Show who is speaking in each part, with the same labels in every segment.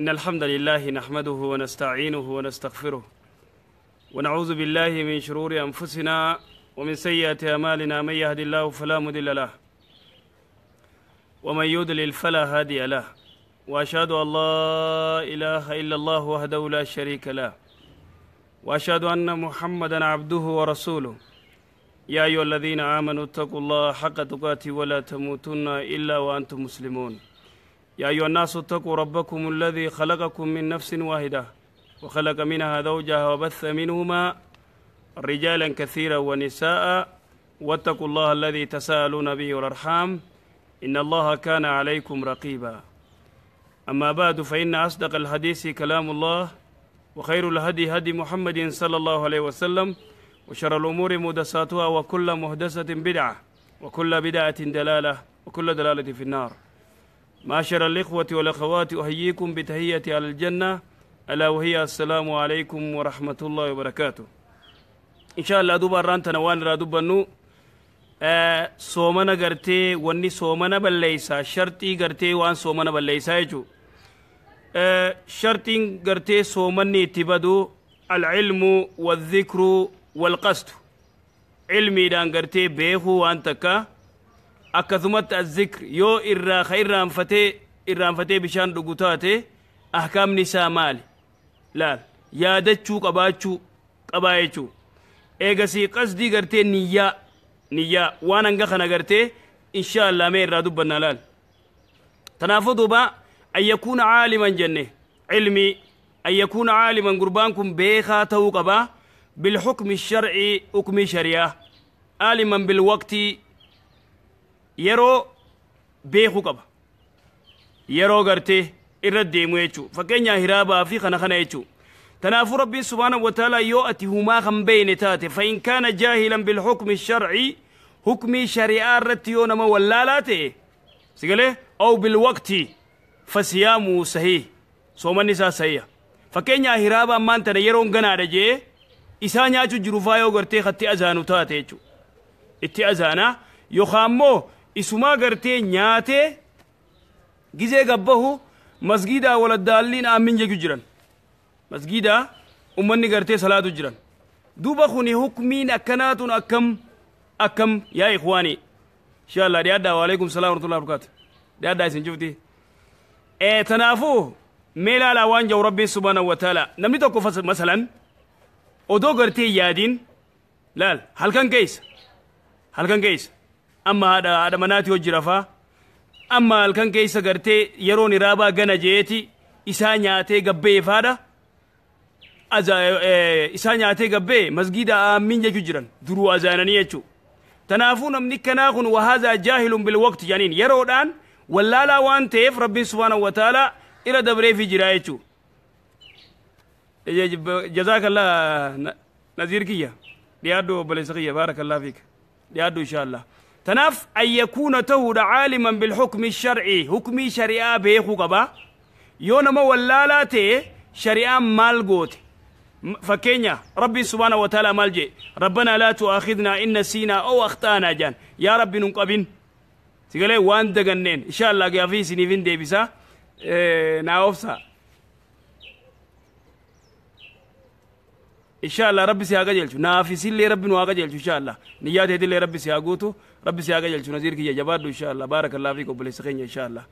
Speaker 1: إن الحمد لله نحمده ونستعينه ونستغفره ونعوذ بالله من شرور أنفسنا ومن سيئات أعمالنا، من يهد الله فلا مضل له ومن يضلل فلا هادي له، وأشهد أن لا إله إلا الله وحده لا شريك له، وأشهد أن محمدا عبده ورسوله. يا أيها الذين آمنوا اتقوا الله حق تقاته ولا تموتن إلا وأنتم مسلمون. يا أيها الناس اتقوا ربكم الذي خلقكم من نفس واحدة وخلق منها زوجها وبث منهما رجالا كثيرا ونساء، واتقوا الله الذي تساءلون به والأرحام إن الله كان عليكم رقيبا. أما بعد، فإن أصدق الحديث كلام الله، وخير الهدي هدي محمد صلى الله عليه وسلم، وشر الأمور محدثاتها، وكل محدثة بدعة، وكل بدعة دلالة، وكل دلالة في النار. معاشر الإخوة والأخوات، أحييكم بتحية على الجنة، ألا وهي السلام عليكم ورحمة الله وبركاته. إن شاء الله دوبا رانتنا وان را دوبا soomana gartee wanni soomana balleeysaa sharxii gartee waan soomana balleeysaa jechuu. Sharxiin gartee soomanni itti badu alcilmu wadhikru walqasdu, cilmiidhaan gartee beekuu waan takka, akkasumatti azzikr yoo irraa ka irraanfatee bishaan dhugu taate ahkaamni isaa maali laal yaadachuu qabaachuu qabaa jechuu. Eegasii qasdii gartee niyyaa waan hanga kana gartee insha Allah mee irraa dubbannaa laal. Tanaafuu duuba an yakuuna caaliman jenne cilmii, an yakuuna caaliman gurbaan kun beekaa ta'uu qabaa bilxukmi sharcii, hukmii shari'aa, caaliman bilwaqtii yeroo beekuu qaba, yeroo gartee irra deemu jechuu, fakkeenyaa hiraabaa fi kana kana jechuu. Tanaafuu rabbiin subhaanahu wa ta'aalaa yoo ati humaa kan beeyne taate, fa in kaana jaahilan bilxukmi sharcii, hukmii shari'aa irratti yoo nama wallaalaa ta'e sigalee aw bilwaqti fasiyaamu sahiih, soomanni isaa sahiha. Fakkeenyaa hiraaba ammaan tana yeroon ganaadha jee isaa nyaachuu jiru faa yoo gartee katti azaanu taate jechuu, itti azaanaa yookaan immoo isumaa gartee nyaatee gizee gabbahu masgiidaa waladdaalliin aamin jechuu jiran, masgiidaa ummanni gartee salaatu jiran. Duuba kuni hukmiin akkanaatun akkam akkam yaa ikhwaani? Insha Allah dhiyaadhaa. Waalaikum salaam warahmatullahi wabarakatuh. Dhiyaadhaa isin cufti. Tanaafuu mee ilaalaa waan jedhu rabbiin subhaanahu wa ta'ala. Namni tokko masalan odoo gartee yaadiin laal halkan keessa amma haadha manaati hojii rafaa, amma halkan keessa gartee yeroon hiraabaa gana jeeti isaa nyaatee gabbee faadha isaa nyaatee gabbee masgiida aamiin jechuu jiran duruu azaananii jechuu. Tanaafuu namni kanaa kun wahaazaa jaahilun bilwaqti jedhaniin, yeroodhaan wallaalaa waan ta'eef rabbiin subhaanahu wa ta'ala irra dabreefi jira jechuu. Jazaakallah naziir kiyya, dhiyaadhu obboleessa kiyya, baarakallah fiik, dhiyaadhu insha Allah. Tanaaf an yakuuna ta'uudha caaliman bilxukmi sharcii, hukmii shari'aa beekuu qaba. Yoo nama wallaalaa ta'e shari'aan maal goote? Fakkeenya rabbiin subhaanahu wa ta'ala maal jee? Rabbanaa laa tu'aakhidnaa in nasiinaa aw akhtaanaa jaan. Yaa rabbi nun qabin sigalee waan daganneen. Insha Allah gaafii isiniif hin deebisa, naa obsa. Insha Allah rabbi si haa qajeelchu, naafisillee rabbi nu haa qajeelchu. Insha Allah niyyaa teetillee rabbi si haa guutu, rabbi si haa qajeelchu. Naziir kiyya jabaadhu insha Allah, baarakallah fiik obboleessa keenya insha Allah.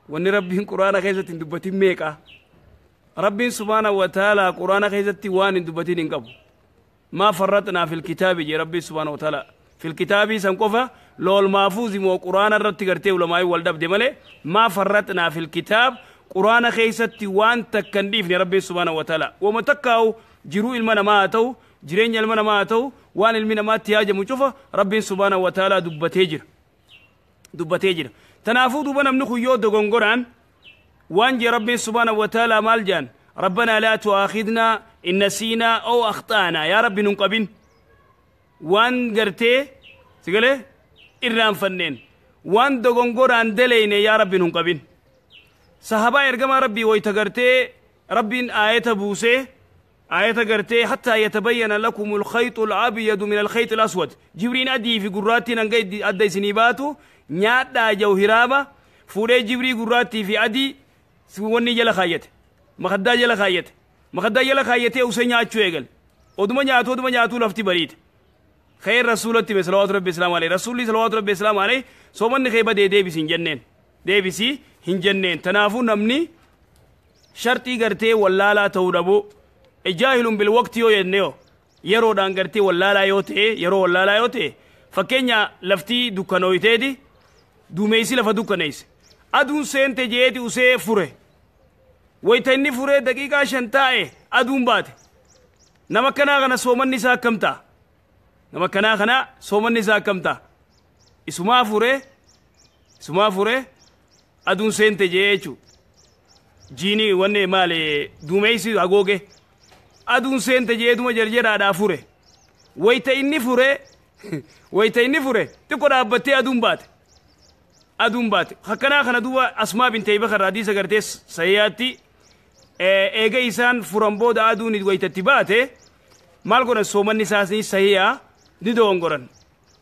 Speaker 1: Wanni rabbiin quraana keessatti hin dubbatin meeqa? Rabbiin subhaanahu wa ta'ala quraana keessatti waan hin dubbatin hin qabu. Maa farraxnaa fil kitaabi jee rabbiin subhaanahu wa ta'ala. Fil kitaabii san qofa lool maafuuzi moo quraana irratti gartee ulamaa'ii wal dhabde malee, maa farraxnaa fil kitaab, quraana keessatti waan takka hin dhiifne rabbiin subhaanahu wa ta'ala. Wama takkaa'u jiruu ilma namaa haa ta'u, jireenya ilma namaa haa ta'u, waan ilmi namaatti yaajamu cufa rabbiin subhaanahu wa ta'ala dubbatee jira, dubbatee jira. Tanaafuu duuba namni kun yoo dogongoraan waan jee rabbiin subhaanahu wa ta'ala maal jaan? Rabbanaa laa tu'aakhidnaa in nasiinaa aw akhtaanaa, yaa rabbi nun qabin waan gartee sigalee irraanfanneen, waan dogongoraan daleyne yaa rabbi nun qabin. Sahabaa ergamaa rabbii wayta gartee rabbiin aayata buusee, aayata gartee hattaa yatabayyana lakum alkhayxu alabyadu min alkhayxi alaswad, jibriin adii fi gurraattiin hanga adda isinii baatu nyaadhaa jau hiraaba fuudhee jibrii gurraattii fi adii wanni jala kaayyate, makaddaa jala kaayyate, makaddaa jala kaayyatee usee nyaachuu eegale. Oduma nyaatu, oduma nyaatuu lafti bariite. Khayr rasuulatti hime salawaatu rabbi islaamu alayhi. Rasuulli salawaatu rabbi islaamu alayhi soomanni kee badee deebisi hin jenneen, deebisii hin jenneen. Tanaafuu namni sharxii gartee wallaalaa ta'uu dhabu, jaahilun bil waqti yoo jenne, yoo yeroodhaan gartee wallaalaa yoo ta'e, yeroo wallaalaa yoo ta'e, fakkeenya laftii dukkanooyteeti duumeysi lafa dukkaneeyse, aduun seente jeeti usee fure. Wayta inni furee daqiiqaa 5 taa'e aduun baate. Nama akkanaa kana soomanni isaa akkam ta'a? Nama akkanaa kana soomanni isaa akkam ta'a? Isumaa furee, isumaa furee aduun seente jee jechuu, jiini wanne maali duumeysi hagooge, aduun seente jeetuma jarjaraadhaa fure. Wayta inni fure, wayta inni fure xiqqo dhaabbattee aduun baate, aduun baate. Akkanaa kana duuba Asmaa bint Abubakar hadiisa gartee sahihaatti, eega isaan furan booda aduun waytatti baate maal godhan? Soomanni isaas sahihaa ni dogongoran,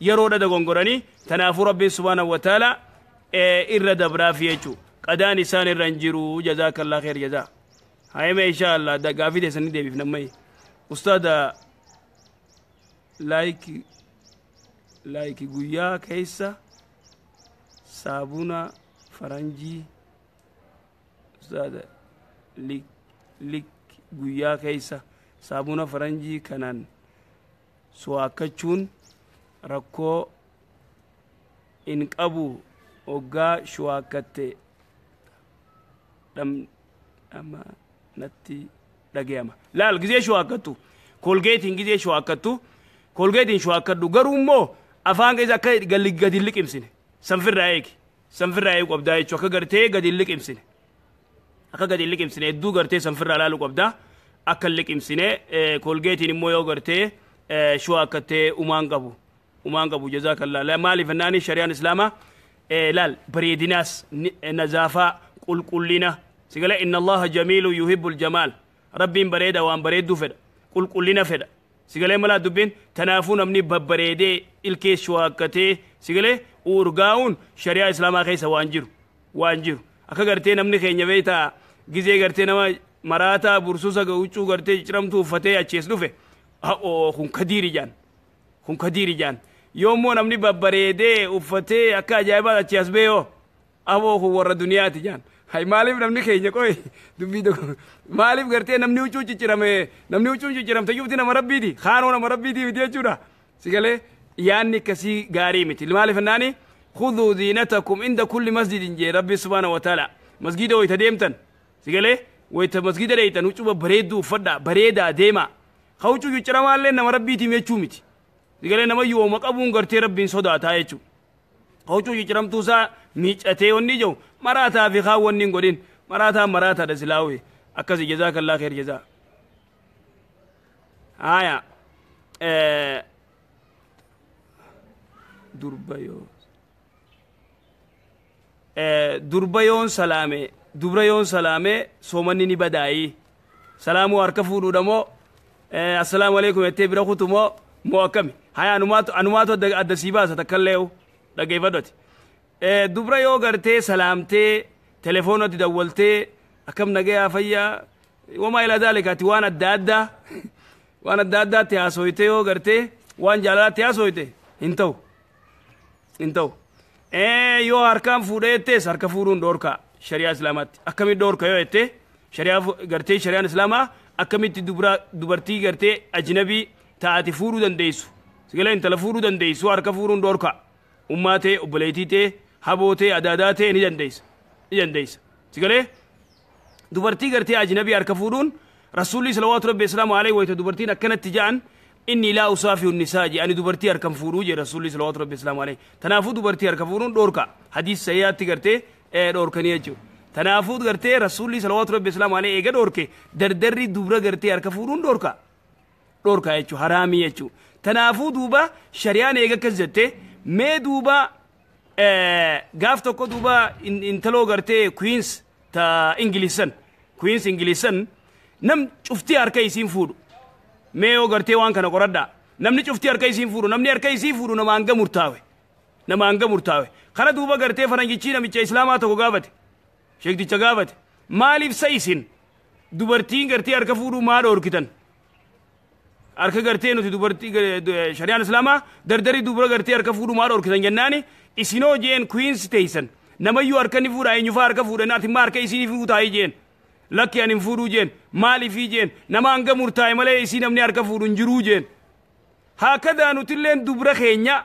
Speaker 1: yeroodha dogongoranii. Tanaafuu rabbiin subhaanahu wa ta'ala irra dabraafi jechuu, qadaan isaan irra hin jiru. Jazaakallaa kheer jazaa. Hayime, insha Allah gaafii teessanii deebiif nammayi. Ustaada, like guyyaa keessa saabuna faranjii, ustaada, lik guyyaa keessa saabuna faranjii kanaan suwaakkachuun rakkoo in qabu? Hoggaa shuwaakkatte dhama natti dhagayama. Laal, gizee shuwaakkattu Colgateiin, gizee shuwaakkattu Colgateiin shuwaakkadhu, garuu immoo afaan keessa akka gadi hin liqimsine sanfirraa eegi, sanfirraa eegu qabdaa jechuu. Akka gartee gadi hin liqimsine, akka gadi hin liqimsine hedduu gartee sanfirraa laaluu qabdaa, akka hin liqimsine. Colgateiin immoo yoo gartee shuwaakkattee umaan qabu, umaan qabu. Jazaakallaa. Maaliif ennaani shari'aan islaamaa laal bareedinaas, nazaafaa, qulqullina sigala. Inna allaha jamiilu yuhibbul jamaal. Rabbiin bareeda, waan bareedduu fedha, qulqullina fedha. Sigalee malaa dubbiin. Tanaafuu namni babbareedee ilkee shuwaakkatee sigalee urgaa'uun shari'aa islaamaa keessa waan jiru, waan jiru. Akka gartee namni keenya beeytaa gizee gartee nama maraataa bursuusa huccuu gartee cicciramtuu uffatee achiis dhufe, kun kadiiri jaan, kun kadiiri jaan. Yoommoo namni babbareedee uffatee akka ajaa'ibaa achi as beeyoo, aboo kun warra duniyaati jaan. Hay, maaliif namni keenya qoy dubbii tokko, maaliif gartee namni huccuu ciccirame, namni huccuu cicciramte cufti nama rabbiiti, kaanoo nama rabbiiti miti jechuudha? Sigalee yaanni akkasii gaarii miti. Maaliif ennaani khudhuu ziinatakum inda kulli masjidin jee rabbi subhaana wa taala. Masgida wayta deemtan, sigalee wayta masgida dheeytan huccuu babbareedduu uffadhaa, bareedaa deemaa. Ka huccuu cicciramaallee nama rabbiitii jechuu miti. Sigalee nama yooma qabuun gartee rabbiin sodaataa jechuu. Huccuu cicciramtuu isaa miicatee wanni jiru maraataa fi kaan wanni hin godhin maraataa maraataadha silaawee akkasi. Jazaakallaa kheer jazaa. Haya, durba yoo durba yoon salaame, dubra yoon salaame soomanni ni badaayii? Salaamuu harka fuudhuudha moo assalaamu alaikum jettee bira kutu moo akkami? Haya, anumaatu anumaatu adda sii baasa. Takkallee dhaggeeffadhoti. Dubra yoo gartee salaamtee, telefoonatti dawwaltee, akkam nagayaa, fayyaa, wamaa ilaa daalikaati, waan adda addaa, waan adda addaatti haasoyte, yoo gartee waan jaalalaatti haasoyte hin ta'u, hin ta'u. Yoo harkaan fuudhee jettees harka fuudhuun dhoorkaa shari'aa islaamaatti. Akkamitti dhoorka yoo jette, shari'aa gartee shari'aan islaamaa akkamitti dubra dubartii gartee ajnabii taate fuudhuu dandeessu, sigalee intala fuudhuu dandeessu harka fuudhuun dhoorkaa? Ummaa ta'e, obboleettii ta'e, haboo ta'e, adaadaa ta'e ni dandeessa, ni dandeessa. Sigalee dubartii gartee ajnabii harka fuudhuun, rasuulli salawaatu rabbi islaamu alayhi wayta dubartiin akkanatti ja'an, inni laa usaafihu nisaa je, ani dubartii harkan fuudhuu je rasuulli salawaatu rabbi islaamu alayhi. Tanaafuu dubartii harka fuudhuun dhoorka, hadiis sayyaatti gartee dhoorkanii jechuudha. Tanaafuu gartee rasuulli salawaatu rabbi islaamu alayhi eega dhoorke, dardarri dubra gartee harka fuudhuun dhoorka, dhoorka jechuudha, haraamii jechuudha. Tanaafuu duuba shari'aan eega akkas jette, mee duuba gaaf tokko duuba intaloo gartee queens ta ingilisan, queens ingilisan, nam cuftii harka isiin fuudhu. Mee yoo gartee waan kana qoradhaa, namni cuftii harka isiin fuudhu, namni harka isii fuudhu nama hanga murtaawe. Nama hanga murtaawe. Kana duuba gartee faranjichi namicha islaamaa tokko gaafate. Sheekticha gaafate. Maaliif sa isin dubartiin gartee harka fuudhuu maa dhoorkitan? Harka gartee nuti dubartii shari'aan islaamaa dardarii dubara gartee harka fuudhuu maa dhoorkitan jennaani isinoo jeen queens teeysan. Namayyuu harka ni fuudha eenyufaa harka fuudhan ati maa harka isinii fuutaayii jeen. Lakki ani hin fuudhuu jeen. Maaliifii jeen. Nama hanga murtaa'e malee isii namni harka fuudhu hin jiruu jeen. Haakadaa nutilleen dubra keenya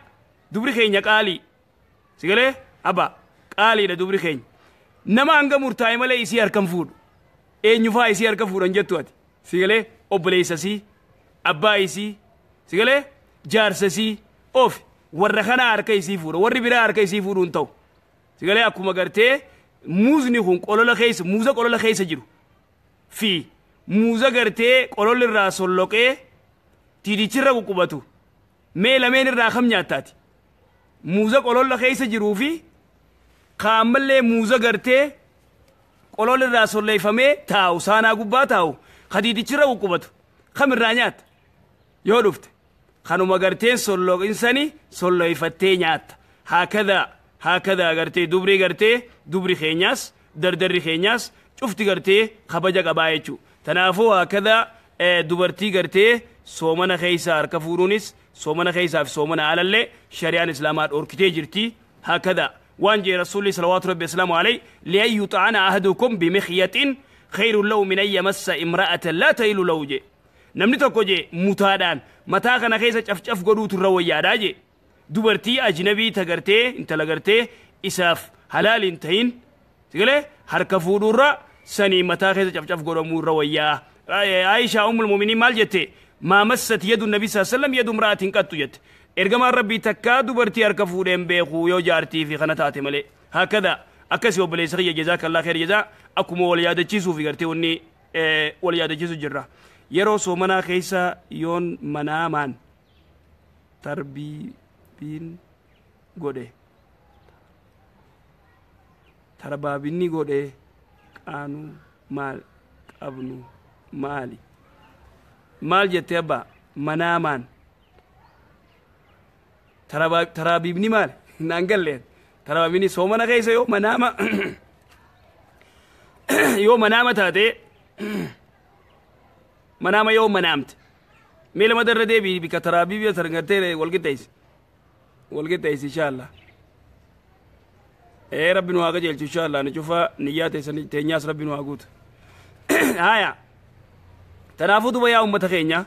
Speaker 1: dubri keenya qaalii. Sigalee abba qaaliidha dubri keenya. Nama hanga murtaa'e malee isii harka hin fuudhu. Eenyufaa isii harka fuudhan jettu ati. Sigalee obboleessasii abbaa isii sigalee jaarsasii of warra kana harka isii fuudha warri biraa harka isii fuudhuu hin ta'u. Sigalee akkuma gartee muuzni kun qolola keessa muuza qolola keessa jiru fi muuza gartee qololli irraa solloqee tiidichirra ququbatu mee lameen irraa kam nyaattaati? Muuza qololla keessa jiruu fi kaammallee muuza gartee qololli irraa solleeffamee taa'u saanaa gubbaa taa'u kadiidichirra ququbatu kam irraa nyaatta? Yoo dhufte kanuma garteen solloqinsani solleeffattee nyaatta. Haakadaa haakadaa gartee dubri gartee dubri keenyaas dardarri keenyaas cufti gartee kabaja qabaa jechuudha. Kanaafuu haakadaa dubartii gartee soomana keessa harka fuudhuunis soomana keessaa fi soomana alallee shari'aan islaamaa dhorkitee jirti. Haakadaa waan jee rasuulli salawaatu rabbi islaamu alayhi li'an yuxa'ana ahadukum bimikhyatin khayrun lahu min an yamassa imra'atan laa tahilu lahu jee. Namni tokko jee mutaadhaan mataa kana keessa cafcaf godhuutu irra wayyaadhaa jee. Dubartii ajnabii tagartee intala gartee isaaf halaal hin ta'in sigalee harka fuudhuurra sanii mataa keessa cafcaf godhamuu irra wayyaa. Aishaa ummul mu'miniin maal jette? Maa massat yadu nabi sallallahu alaihi wasallam yadu imra'atin qattu jette. Ergamaan rabbii takkaa dubartii harka fuudheen beekuu yoo jaartii fi kana taate malee. Haakada akkasii obboleessa kiyya jazaakallah kheer jazaa akkuma wal yaadachiisuu fi gartee wanni wal yaadachiisu jirra. Yeroo soomanaa keessa yoon manaamaan tarbiibiin godhe tarbaabinni godhe qaanuu maal qabnu maali? Maal jettee abbaa manaamaan taraabiibni maali? Naan galleen taraabiibni soomana keessa yoo manaama yoo manaama taate manaama yoo manaamte mee lama darra deebii bika taraabiibii targartee walqixxeessi walqixxeessi inshaallah. Ee rabbi nu haa qajeelchu inshaallah nu cufa niyyaa teessanii teenyaas rabbi nu haa guutu. Haya tanaafuu duba yaa ummata keenya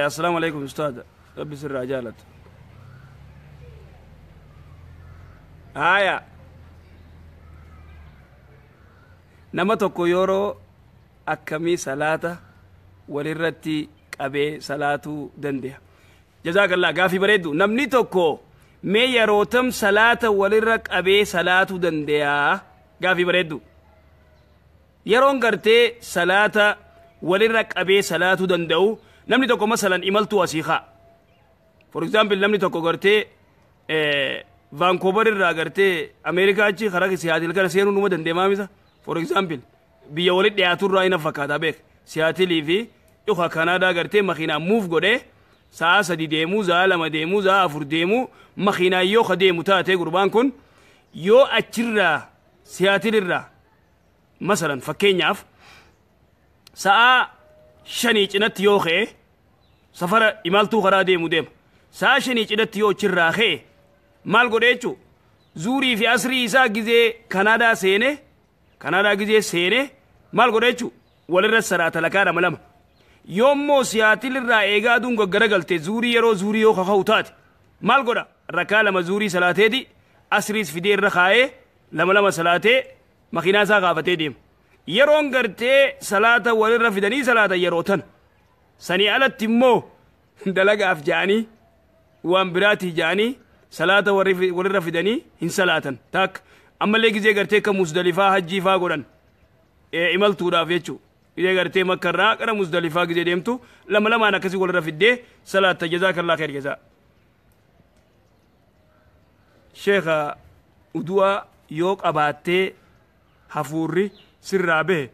Speaker 1: assalaamu alaikum ustaada rabbi sirraa jaalatu. Haya nama tokko yeroo akkamii salaata walirratti qabee salaatuu dande'a? Jazaakallah gaafii bareeddu. Namni tokko mee yeroo tam salaata walirra qabee salaatuu dande'a? Gaafii bareeddu. Yeroon gartee salaata walirra qabee salaatuu danda'u namni tokko masalan imaltuu asii kaa. For example namni tokko gartee Vancouver irraa gartee Ameerikaa achi karaa Siyaatil kana seenuu numa dandeemaa misa. For example biyya walitti dhiyaatu irraa ina fakkaata beek. Siyaatilii fi yookaan Kanaadaa gartee makiinaa muuf godhee sa'a 3 deemuu, sa'a 2 deemuu, sa'a 4 deemuu makiinaa yoo ka deemu taate gurbaan kun yoo achirraa Siyaatil irraa masalan fakkeenyaaf sa'a 5 cinatti yoo ka'e safara imaltuu karaa deemu deema. Sa'a 5 cinatti yoo achirraa ka'e maal godhe jechuu zuurii fi asrii isaa gizee Kanaadaa seene Kanaadaa gizee seene maal godhe jechuu walirra saraata lakaa lama lama. Yoommoo Siyaatil irraa eegaa aduun gaggaragalte zuurii yeroo zuurii yoo kaka'u taate maal godha rakaa lama zuurii salaateeti asriis fidee irra kaa'ee lama lama salaatee makiinaa isaa kaafatee deema. Yeroon gartee salaata walirra fidanii salaata yeroo tana sanii alatti immoo dalagaaf ja'anii waan biraatii ja'anii salaata walirra fidanii hin salaatan. Takka ammallee gizee gartee akka Musdalifaa hajjii faa godhan imaltuudhaaf jechuu. Gizee gartee Makkarraa gara Musdalifaa gizee deemtu lama lamaan akkasii walirra fiddee salaatta. Jazaakallah kheer jazaa. Sheekha udu'aa yoo qabaattee hafuurri sirraa bahe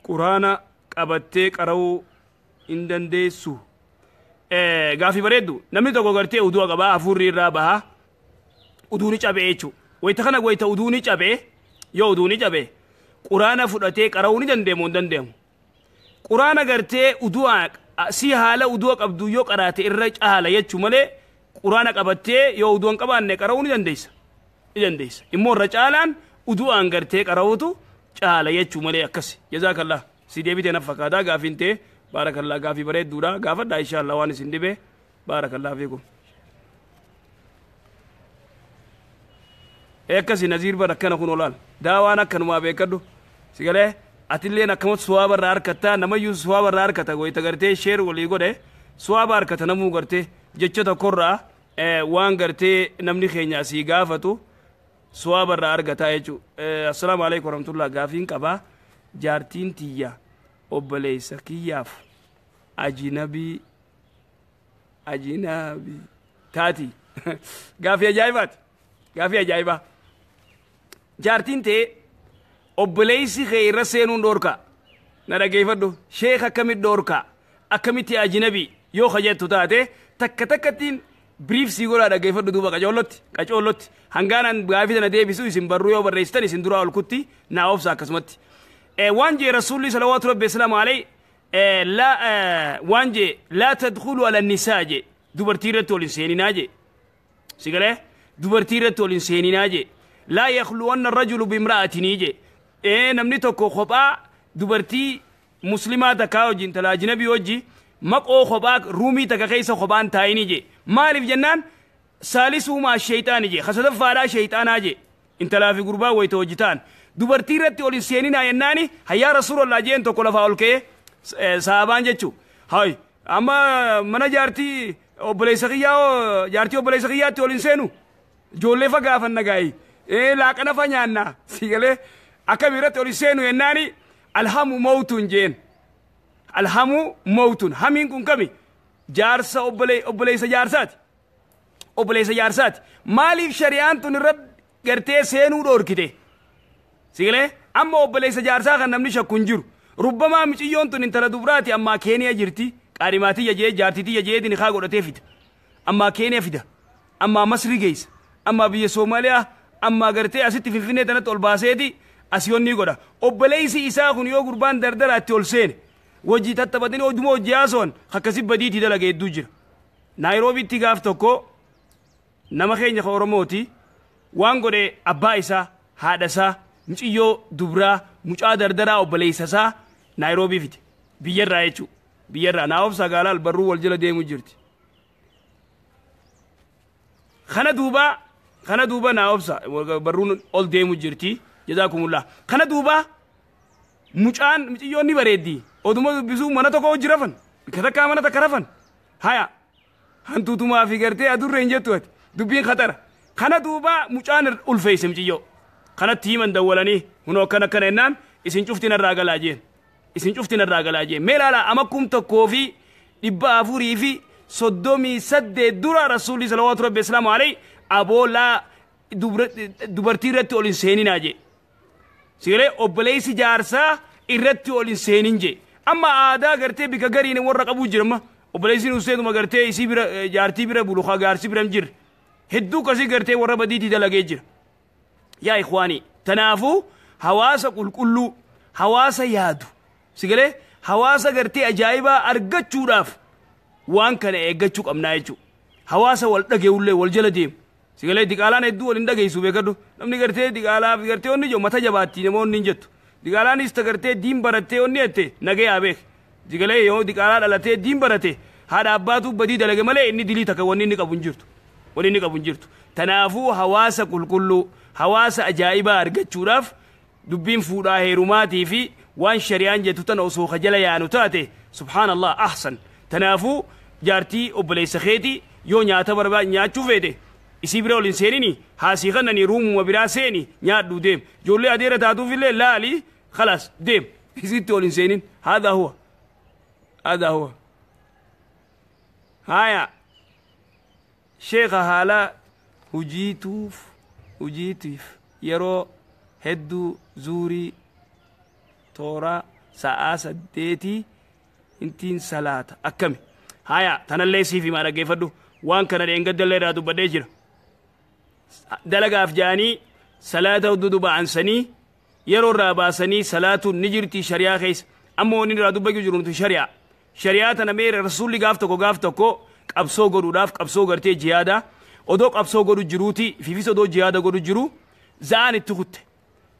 Speaker 1: quraana qabattee qara'uu hin dandeessu? Gaafii bareeddu. Namni tokko gartee udu'a qabaa hafuurri irraa baha. Uduuni cabee jechuudha. Wayita kana wayita uduuni cabee yoo uduuni cabee quraana fudhatee qara'uu ni dandeemu hin dandeemu. Quraana gartee udu'a si haala udu'a qabdu yoo qaraate irra caala jechuu malee quraana qabattee yoo udu'a hin qabaanne qara'uu ni dandeessa. Ni dandeessa. Immoo irra caalaan udu'aan gartee qara'uutu caala jechuu malee akkasi. Jazaakallah. Si deebitee na fakkaataa gaafiin ta'e baarakallah gaafii bareedduudha gaafadhaa inshaallah waan isin dhibe baarakallah fiikum. Akkasi Naziir bar akkana kun olaal daawaan akkanumaa beekadhu si galee atilleen akkamatti suwaaba irraa harkattaa namayyuu suwaaba irraa harkata wayita gartee sheer walii godhe suwaaba harkata namuu gartee jecha tokkorraa waan gartee namni keenya asii gaafatu suwaaba irraa argataa jechuudha. Assalaamu alaikum warahmatullah gaafiin qabaa jaartiin tiyya obboleessa kiyyaaf ajinabii ajinabii taati gaafii ajaa'ibaati gaafii ajaa'ibaa. Jaartiin ta'e obboleessi kee irra seenuun dhoorka na dhageeffadhu sheek akkamitti dhoorka akkamitti ajinabii yoo kajettu taate takka takkattiin biriif sii godhaa dhageeffadhu duuba qacoollotti qacoollotti hangaanan gaafii tana deebisu isin barruu yoo barreessitan isin duraa ol kutti naa obsa akkasumatti. Waan jee rasuulli salawaatu rabbi islaamu alayhi waan jee laa tadkhulu ala nisaa jee dubartii irratti ol hin seeninaa jee si galee dubartii irratti ol hin seeninaa jee. لا يخلون الرجل بامرأة نيجي إيه نمني توكو خبا دبرتي مسلمة تكاو جين تلا أجنبي وجي مقو خبا رومي تكا كيسا خبان تايني جي مالف جنان سالسو ما الشيطان جي خسد فارا شيطان جي انت لا في غربا ويتوجتان دبرتي رتي اولي سينينا يناني هيا رسول الله جين توكو لفاولكي صحابان جچو هاي اما منا جارتي obboleessa jaartii obboleessa kiyyaatti ol hin seenu ijoollee fa gaafanna gaa'ii laaqana fa nyaanna si galee akka biratti ol hin seenu yennaani alhamu mawtun jeen alhamu mawtun hamiin kun kami jaarsa obboleessa jaarsaati obboleessa jaarsaati maaliif shari'aan tun irra gartee seenuu dhoorkite si galee amma obboleessa jaarsaa kan namni shakku hin jiru rubbamaa miciyyoon tun intala dubraati ammaa keeniya jirti qaadhimaatii jajee jaartiitii jajee nikaa godhatee fida ammaa keeniya fida ammaa masri geessa ammaa biyya soomaaliyaa ammaa gartee asitti finfinnee tanatti ol baaseeti asii godha obboleessi isaa kun yoo gurbaan dardaraatti ol seene wajjii tattabatanii hojuma hojii haasoon akkasii badiitii dalaga hedduu jira naayiroobiitti gaaf tokko nama keenya ka oromooti waan godhe abbaa isaa haadha isaa muciyyoo dubraa mucaa dardaraa obboleessa isaa naayiroobii fide biyyarraa jechuudha. Biyyarraa naa obsa gaalaal barruu wal jala deemu jirti. Kana duuba naa obsa barruun ol deemu jirti jazaakumullah. Kana duuba mucaan muciyyoon ni bareeddi oduma dubbisuu mana tokko hojii rafan takkaa mana takka rafan haya hantuutumaa fi gartee adurree hin jettu ati dubbiin khatara. Kana duuba mucaan ulfeesse muciyyoo kanatti himan dawwalanii hunoo akkana akkana jennaan isin cuftiin irraa galaa jeen. Isin cuftiin irraa galaa jee mee ilaala ama 1438 dura rasuulli salawaatu rabbi islaamu alayhi aboolaa dubartii irratti ol hin seeninaa jee sigalee obboleessi jaarsaa irratti ol hin seenin jee amma aadaa gartee bika gariin warra qabuu jira amma obboleessi nu seenuma gartee isii bira jaartii bira bulu gaarsi bira hin jirre hedduu kasii gartee warra badiitii dalagee jira yaa ikhwaanii tanaafuu hawaasa qulqulluu hawaasa yaadu sigalee hawaasa gartee ajaa'ibaa argachuudhaaf waan kana eeggachuu qabnaa jechuudha. Hawaasa wal dhageewullee wal jala deemu. Sigalee diqaalaan hedduu wal hin dhageessu beekadhu. Namni gartee diqaalaa fi gartee onni jiru mata jabaatti namoonni hin jettu. Diqaalaanis ta gartee diin barattee onni jette nagee beek. Sigalee yoo diqaalaa dhalatee diin barate haadha abbaatu badii dalage malee inni dilii takka wanni inni qabu hin jirtu. Wanni inni qabu hin jirtu. Tanaafuu hawaasa qulqulluu hawaasa ajaa'ibaa argachuudhaaf dubbiin fuudhaa heerumaatii fi waan shari'aan jettu tana osoo kajala yaanu taate subhaanallah ahsan tanaafuu jaartii obboleessa keetii yoo nyaata barbaad nyaachuu feete isii bira ol hin seenini haasii kannanii ruumuma biraa seeni nyaadhu deem ijoollee adeera taatuufillee laali khalaas deem isitti ol hin seenin haadaa huwa haadaa huwa haya sheekha haala hujiitiif yeroo hedduu zuurii toora sa'aa 8 intiin salaata akkami haya tanallee siif himaa dhaggeeffadhu waan kana dheengaddallee irraa dubbadhee jira. Dalagaaf ja'anii salaata duduba ansanii yeroo irraa baasanii salaatuun ni jirti shari'aa keessa. Amma wanni irraa dubbachuu jiru nuti shari'aa. Shari'aa tana mee rasuulli gaaf tokko gaaf tokko qabsoo godhuudhaaf qabsoo gartee jihaada odoo qabsoo godhu jiruuti fiifis odoo jihaada godhu jiru za'aan itti kutte.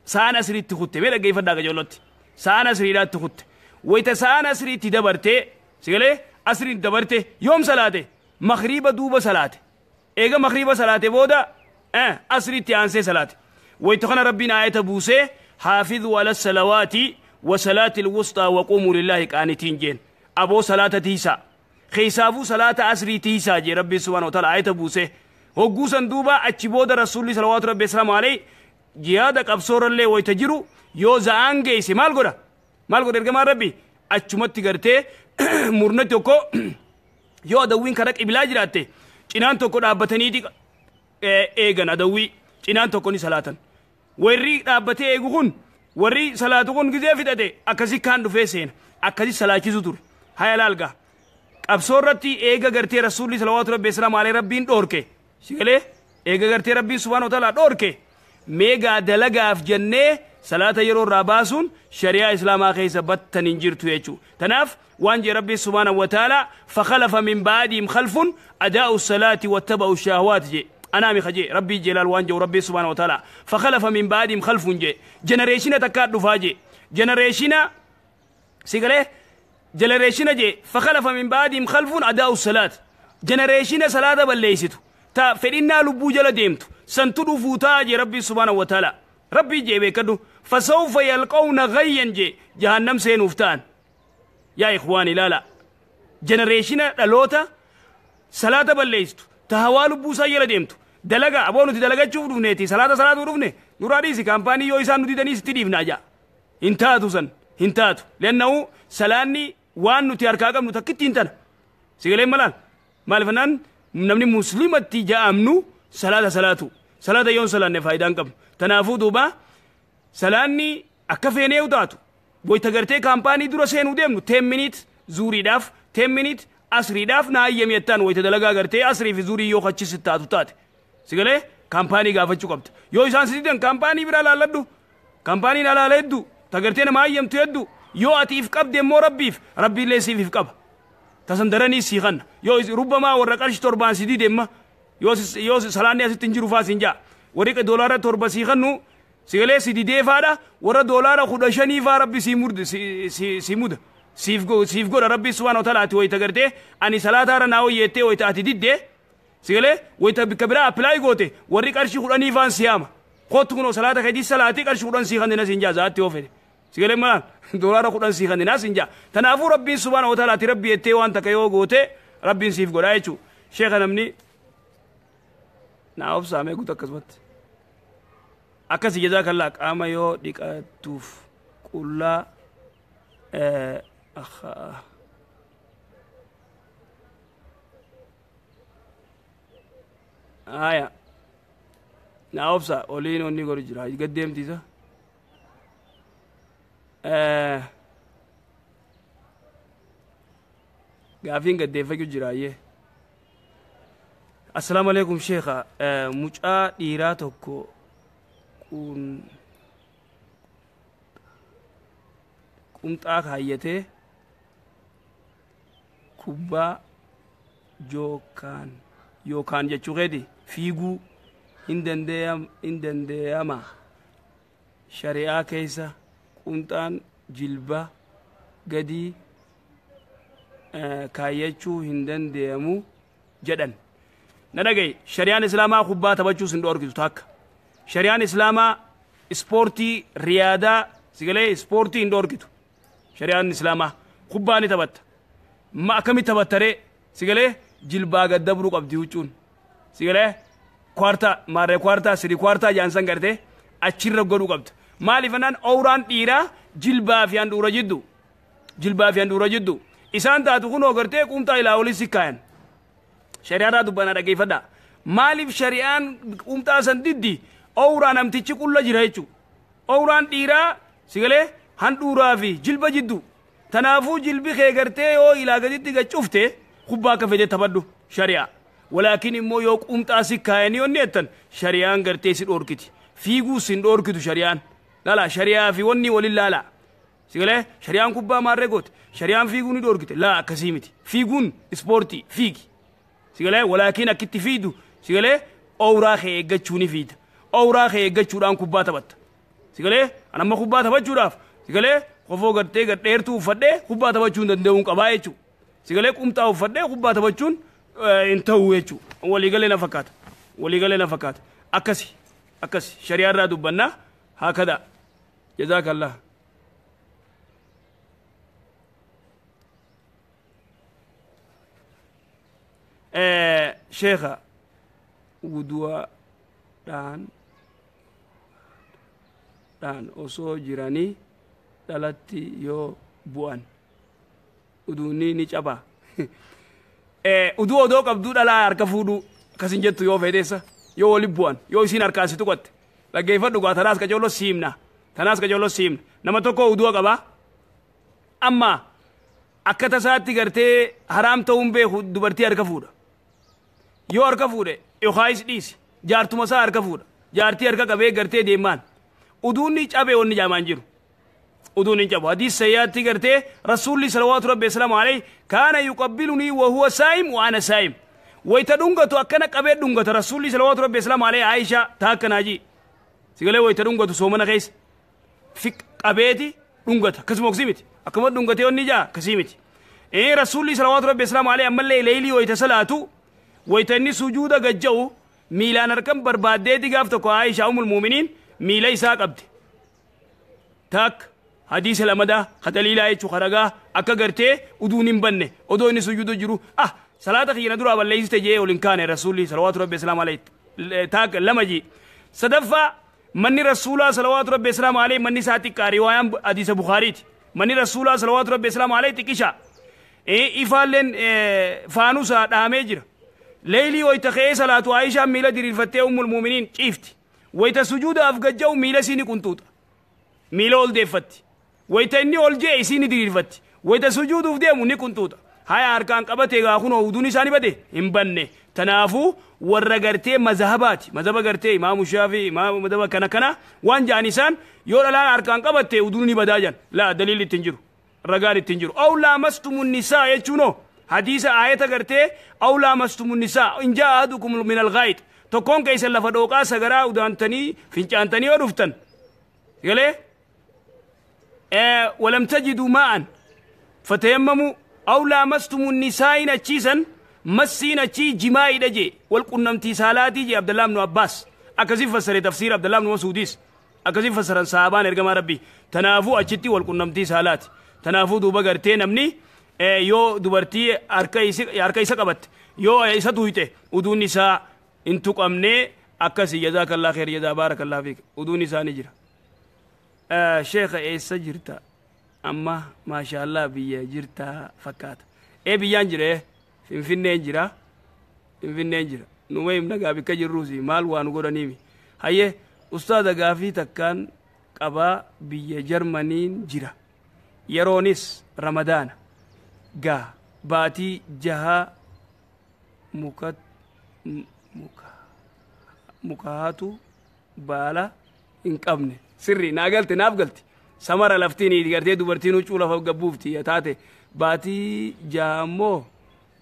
Speaker 1: Sa'aan asrii itti kutte mee dhaggeeffadhaa qajeellotti. Sa'aan asriidhaa itti kutte. Wayita sa'aan asrii itti dabartee sigalee asriin dabarte yoom salaate makriiba duuba salaate. Eega makriiba salaate booda asriitti aansee salaate. Wayita kana rabbiin aayata buusee haafidhu ala salawaati wa salaati alwusxaa wa quumuu lillaahi qaanitiin jeen. Aboo salaata tiisaa. Keessaafuu salaata asrii tiisaa jee rabbiin subhaana wa ta'ala aayata buusee. Hogguu san duuba achi booda rasuulli salawaatu rabbi salaamu alayhi jihaada qabsoorallee wayita jiru yoo za'aan geesse maal godha? Maal godha ergamaan rabbi? Achumatti gartee murna tokko yoo adawwiin karaa qibilaa jiraatte cinaan tokko dhaabbataniiti eegan adawwii cinaan tokko ni salaatan. Warri dhaabbatee eegu kun warri salaatu kun gizee fixate akkasi kaan dhufee seena akkasi salaachisu ture. Haya laalgaa. Qabsoo irratti eega gartee rasuulli salawaatu rabbi salaamu alayhi rabbiin dhoorke. Sigalee eega gartee rabbiin subhaana wa ta'ala dhoorke. Meegaa dalagaaf jennee salaata yeroo irraa baasuun shari'aa islaamaa keessa battan hin jirtu jechuudha. Tanaaf waan jee rabbiin subhaana wa ta'ala fakhalafa min ba'dihim khalfun adaa'u salaati wattaba'u shahawaat jee. Anaami kajee rabbii jeelaal waan jedhu rabbiin subhaana wa ta'ala fakhalafa min ba'dihim khalfun jee. Jenereeshina takkaa dhufaa jee. Jenereeshina sigalee jenereeshina jee fakhalafa min ba'dihim khalfun adaa'u salaat. Jenereeshina salaata balleessitu. Ta fedhinnaa lubbuu jala deemtu. Santu dhufuu ta'a jee rabbii subhaana wa ta'ala. Rabbii jee beekadhu. Fasawfa yalqawna ghayyan jee jahannam seenuuf ta'an. Yaa ikhwaan ilaala. Jenereeshina dhaloota salaata balleessitu. Ta hawaa lubbuu isaa jala deemtu. Dalaga aboo nuti dalagachuuf dhufneeti salaata salaatuu dhufne nurraa dhiisi kaampaanii yoo isaan nu didanii sitti dhiifnaa jaa. Hin taatu san hin taatu. Leannahu salaanni waan nuti harkaa qabnu takkitti hin tana. Sigaleen malaal maaliif jennaan namni muslimatti ja'amnu salaata salaatu. Salaata yoon salaanne faayidaa hin qabnu. Tanaafuu duuba salaanni akka feenee taatu wayita gartee kaampaanii dura seenuu deemnu 10 minute zuuriidhaaf 10 minute asriidhaaf na hayyami jettaan wayita dalagaa gartee asrii fi zuurii yoo achis taatu taate. Sigalee kaampaanii gaafachuu qabda. Yoo isaan si didan kaampaanii biraa laalladhu. Kaampaaniin alaala hedduu ta gartee nama hayyamtu hedduu yoo ati if qabde immoo rabbiif rabbiillee siif if qaba. Tasan daranii sii kanna. Yoo rubbamaa warra qarshii torbaan si dide imma yoo salaanni asitti hin jiru faa siin jaa. Warri doolaara 7 sii kannu sigalee si didee faadha warra doolaara 15 faa rabbi sii murde si muda. Siif godha rabbi subhaana wa ta'ala ati wayita gartee ani salaataarra naa wayyeettee wayita ati diddee sigalee wayita bikka biraa appilaayi goote warri qarshii 10 faan siyaama. Kootu kunoo salaata keetii salaatii qarshii 10 sii kanneen siin jaa zaatti yoo fedhe. Sigalee maal doolaara 10 sii kanneen siin jaa. Tanaafuu rabbiin subhaana wa ta'ala ati rabbi jettee waan takka yoo goote rabbiin siif godha jechuudha. Sheekha namni naa obsaamee guutu akkasumatti. Akkasi jazaakallaa qaama yoo dhiqattuuf qullaa Aya. Naa obsa oliin onni godhu jira. Gad deemtiisa. Gaafiin gaddeeffachuu jira ayyee. Assalaamu alaikum sheekha. Mucaa dhiiraa tokko qumxaa kaayyatee kubbaa yookaan jechuu keeti fiiguu hin dandeeyama. Shari'aa keessa qumxaan jilba gadi kaayyachuu hin dandeeyamu jedhan. Na dhagaye shari'aan islaamaa kubbaa taphachuus hin dhoorkitu takka. Shari'aan islaamaa ispoortii riyaadaa sigalee ispoortii hin dhoorkitu. Shari'aan islaamaa kubbaa ni taphatta. Ma akkamitti taphattaree sigalee jilbaa gad dabruu qabdi huccuun. Sigalee kwartaa maarree kwartaa sirii kwartaa jaansan gartee achirra godhuu qabda. Maaliif jennaan awraan dhiiraa jilbaa fi handhuura jiddu. Jilbaa fi handhuura jiddu. Isaan taatu kunoo gartee qumxaa ilaa olii si kaayan. Shari'aadhaa dubbanaa dhaggeeffadhaa. Maaliif shari'aan qumxaa san diddi awraa namtichi qulla jira jechuudha. Awraan dhiiraa sigalee handhuuraa fi jilba jiddu. Tanaafuu jilbi kee gartee yoo ilaa gaditti gad cufte kubbaa akka fedhe taphadhu shari'aa. Walaakin immoo yoo qumxaa si kaayanii onni jettan shari'aan gartee si dhoorkiti. Fiiguu sin dhoorkitu shari'aan. Lala shari'aa fi wanni waliin laala. Sigalee shari'aan kubbaa maarree goote, shari'aan fiiguu ni dhoorkite. Laa, akkasii miti. Fiiguun ispoortii, fiigi. Sigalee walaakin akkitti fiidu, sigalee owraa kee eeggachuu ni fiida. Owraa kee eeggachuudhaan kubbaa taphatta. Sigalee an amma kubbaa taphachuudhaaf, sigalee kofoo gartee gad dheertuu uffadhee kubbaa taphachuu hin danda'uun qabaa jechuudha. Sigalee qumxaa uffadhee kubbaa taphachuun hin ta'u jechuudha. Waliigalee na fakkaata. Waliigalee na fakkaata. Akkasi akkasi shari'aa irraa dubbannaa haakada. Jazaakallah. Sheekha, wudu'aadhaan dhaan osoo jiranii dhalatti yoo bu'an uduunni ni cabaa? Uduu odoo qabduu dhalaa harka fuudhuu akkasin jettu yoo feeteessa, yoo wali bu'an, yoo isiin harkaan si tuqatte. Dhaggeeffadhu gaa, tanaas qacooloo siimna, tanaas qacooloo siimna. Nama tokko udu'a qabaa, amma akka tasaatti gartee haraam ta'uun beeku dubartii harka fuudha. Yoo harka fuudhe yookaayis dhiisi, jaartuma isaa harka fuudha, jaartii harka qabee gartee deemaan uduunni cabe wanni jaamaan jiru. Uduun hin cabu. Hadiis sayyaatti gartee Rasuulli salawaatu rabbi wasalaamu alayhi kaana yuqabbilunii wa huwa saa'im wa ana saa'im. Wayta dhungatu akkana qabee dhungata Rasuulli salawaatu rabbi wasalaamu alayhi Aisha taa akkanaa jii. Sigalee wayta dhungatu soomana keessa fi qabeeti dhungata, akkasuma oksii miti, akkuma dhungatee onni jaa akkasii miti. Ee, Rasuulli salawaatu rabbi wasalaamu alayhi ammallee leeylii wayta salaatu, wayta inni sujuuda gajja'u miilaan harkan barbaaddeeti gaaf tokko Aisha umul muuminiin miila isaa qabde. Takka hadiisa lamadaa ka daliilaa jechuu, ka ragaa akka gartee uduun hin banne. Odoo inni sujuuda jiru, ah, salaata kiyya na duraa balleessite jee ol hin kaane Rasuulli salawaatu rabbi wasalaamu alayhi. Takka, lama ji. Sadaffaa, manni Rasuulaa salawaatu rabbi wasalaamu alayhi manni isaa xiqqaa. Riwaayaan hadiisa Bukaariiti. Manni Rasuulaa salawaatu rabbi wasalaamu alayhi xiqqisha, ifaalleen faanusaa dhaamee jira. Leeylii wayta ka'ee salaatu Aayishaan miila diriirfattee ummul muuminiin ciifti. Wayta sujuudaaf gajja'u miila isii ni qunxuuxa, miila ol deeffatti. Wayta inni ol jee isii ni diriirfatti. Wayta sujuuduuf deemu ni qunxuuxa. Haya, harkaan qabate gaa, kunoo uduun isaa ni bade? Hin banne. Tanaafuu warra gartee mazahabaati, mazhaba gartee Imaamu Shaafii, Imaamu mazhaba kana kana waan ja'an, isaan yoo dhalaan harkaan qabatte uduun ni badaa jan. Laa, daliilli ittiin jiru, ragaan ittiin jiru. Aw laamastumu nisaa jechuunoo hadiisa aayata gartee aw laamastumu nisaa in jaa ahadukum min alghaayit, tokkoon keessan lafa dhooqaa sagaraa udaantanii fincaantanii yoo dhuftan galee walam tajiduu maa'an fatayammamu aw laamastumu nisaa'iin achiisan massiin achii jimaa'idha jee, wal qunnamtii saalaatii jee. Abdallah ibnu Abbaas akkasii fassare, tafsiira Abdallah ibnu Masuudis akkasii fassaran sahabaan ergamaa Rabbii. Tanaafuu achitti wal qunnamtii saalaati. Tanaafuu duuba gartee namni yoo dubartii harka isa qabatte, yoo isa tuyxe, uduun isaa hin tuqamne. Akkasii. Jazaakallah kheer, jazaa baarakallah fiik. Uduun isaa ni jira. Sheekha, eessa jirta amma? Maashaallah, biyya jirta fakkaata. Ee, biyyaan jira, Finfinneen jira, Finfinneen jira. Numa himna gaa bikka jirruusi maal waa nu godhaniimi. Hayyee, ustaaza, gaafii takkaan qabaa. Biyya Jarmaniin jira, yeroonis Ramadaana gaa baatii 6 muka muka mukaatu baala hin qabne. Sirri naa galte, naaf galti. Samara laftiin gartee dubartiin huccuu lafa gabbuufti taate, baatii 6 ammoo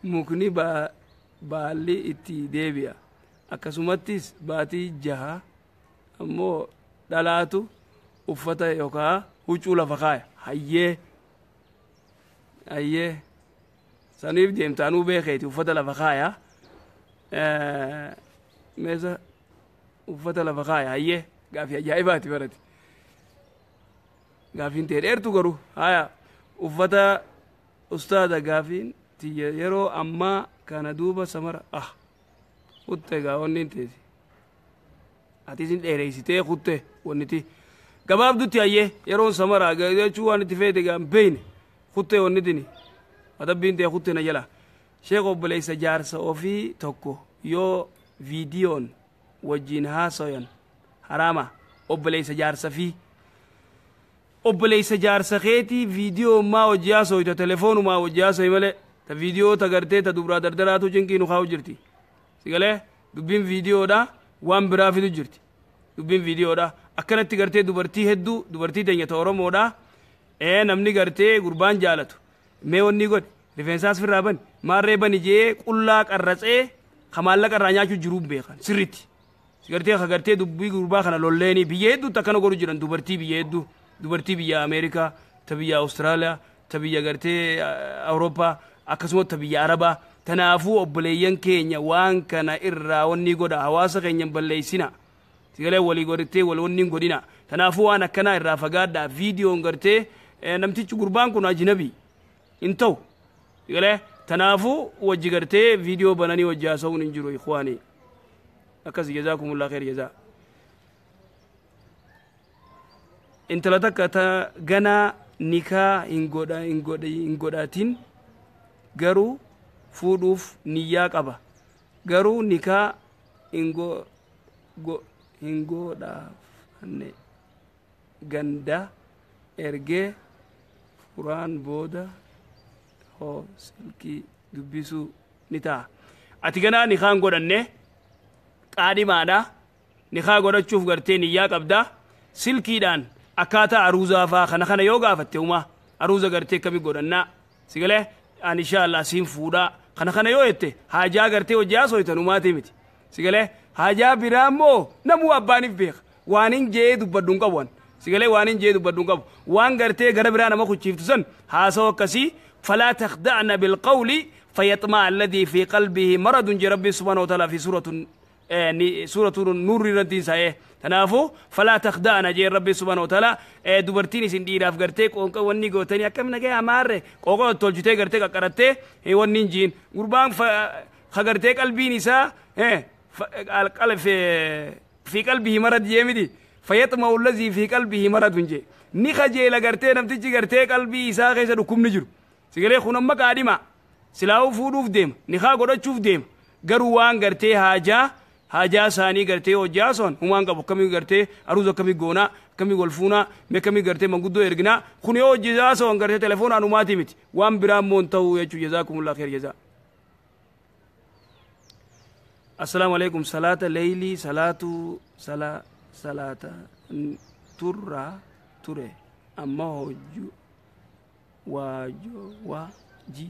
Speaker 1: mukni baalli itti deebi'a. Akkasumattis baatii 6 ammoo dhalaatu uffata yookaan huccuu lafa kaaya. Hayyee, hayyee, saniif deemtaanuu beekeeti uffata lafa kaaya, meesa uffata lafa kaaya. Hayyee, gaafii ajaa'ibaati barate. Gaafiin ta'e dheertu garuu. Haya, uffata. Ustaada, gaafiin tiyya yeroo ammaa kana duuba samara ah kutte gaa wanni hin teeti ati isin dheereysitee kutte wanniti gabaabdutti. Hayyee, yeroon samaraa jechuu waan itti feete gaa hin beeyne. Kutte wannitini adabbiin ta'e kutte na jala. Sheek, obboleessa jaarsa ofii tokko yoo viidiyoon wajjin haasayan haraama? Obboleessa jaarsa fi obboleessa jaarsa keetii viidiyoo maa hojii haasoyta? Telefoonumaa hojii haasoyi malee ta viidiyoo ta gartee ta dubraa dardaraatu cinqii nu kaa'u jirti. Sigalee dubbiin viidiyoodha waan biraa fidu jirti. Dubbiin viidiyoodha akkanatti gartee dubartii hedduu, dubartii teenya ta Oromoodha, namni gartee gurbaan jaalatu mee wanni godhe rifeensaas firraa bani maarree bani jee qullaa qarratsee ka maallaqa irraa nyaachuu jiruu beekan sirritti. Gartee ka gartee dubbii gurbaa kana lolleenii biyya hedduutti akkana godhu jiran, dubartii biyya hedduu, dubartii biyya Ameerikaa, ta biyya Awustiraaliyaa, ta biyya gartee Awurooppaa, akkasumas ta biyya Arabaa. Tanaafuu obboleeyyan keenya, waan kana irraa wanni godha, hawaasa keenya hin balleessina. Sigalee walii godhattee wal wanni hin godhina. Tanaafuu waan akkanaa irraa fagaadhaa. Viidiyoon gartee namtichi gurbaan kun ajnabii hin ta'u. Sigalee tanaafuu wajji gartee viidiyoo bananii wajji haasa'uun hin jiru, ikhwaanii. Akkas, jazaakumullah khair jazaa. Intala takka ta ganaa nikaa hin godha hin godha hin godhatin, garuu fuudhuuf niyyaa qaba, garuu nikaa hin go go hin godhafanne, ganda ergee furaan booda hoo silkii dubbisuu ni ta'a? Ati ganaa nikaa hin godhanne, qaadhimaadha, nikaa godhachuuf gartee niyyaa qabda, silkiidhaan akkaataa aruuzaa faa kana kana yoo gaafatte, umaa aruuza gartee akkamii godhannaa, sigalee ani insha Allah siin fuudhaa kana kana yoo jette, haajaa gartee hojii haasooytan umaatii miti. Sigalee haajaa biraa immoo namuu abbaaniif beeka. Waan hin jee dubbadhu hin qabu an. Sigalee waan hin jee dubbadhu hin qabu. Waan gartee gara biraa nama kuchiiftu san haasawaa akkasii, فلا تخدعن بالقول فيطمع الذي في قلبه مرض جي ربي سبحانه وتعالى في سورة النور irratti isaa'ee. Kanaafuu فلا تخدعن jee rabbi سبحانه وتعالى. Dubartiin isin dhiiraaf gartee qoonqa wanni gootanii akkam nagaya amaarre qooqa tolchitee gartee qaqqarattee wanni hin jiin, gurbaan ka gartee qalbiin isaa في قلبه مرض jee miti. فيطمع الذي في قلبه مرض jee ni kajeela gartee namtichi gartee qalbii isaa keessa dhukkubni jiru. Sigalee kun amma qaadhima silaa'uu fuudhuuf deema, nikaa godhachuuf deema, garuu waan gartee haajaa isaanii gartee hojii son humaan qabu, akkamii gartee aruuza akkamii goonaa, akkamii wal fuunaa, mee akkamii gartee manguddoo erginaa, kun yoo hojii son gartee telefoonaan humaati miti, waan biraa immoo hin ta'u jechuu. جزاكم الله خير جزاء. السلام عليكم. صلاة ليلي صلاة صلاة turra ture amma hojju waajo waaji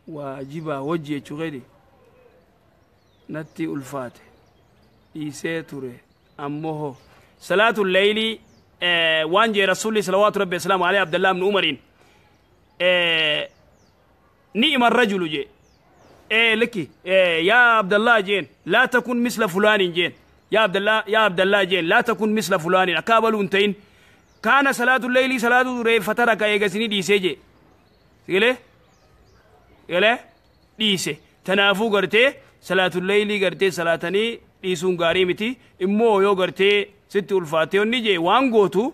Speaker 1: waajiba hojii jechuu keeti natti ulfaate dhiisee ture, ammoo hoo salaatu leeylii waan jee rasuulli صلوات ربي وسلامه عليه Abdallah ibn Umariin نعم الرجل jee لك يا عبد الله jeen لا تكن مثل فلان jeen يا عبد الله، يا عبد الله jeen لا تكن مثل فلان أكابلون تين كان صلاة الليل صلاة ture فترك eegasini dhiisee jee. Sigalee galee dhiise. Tanaafuu gartee salaatul leeylii gartee salaatanii dhiisuun gaarii miti. Immoo yoo gartee sitti ulfaate onni jee, waan gootu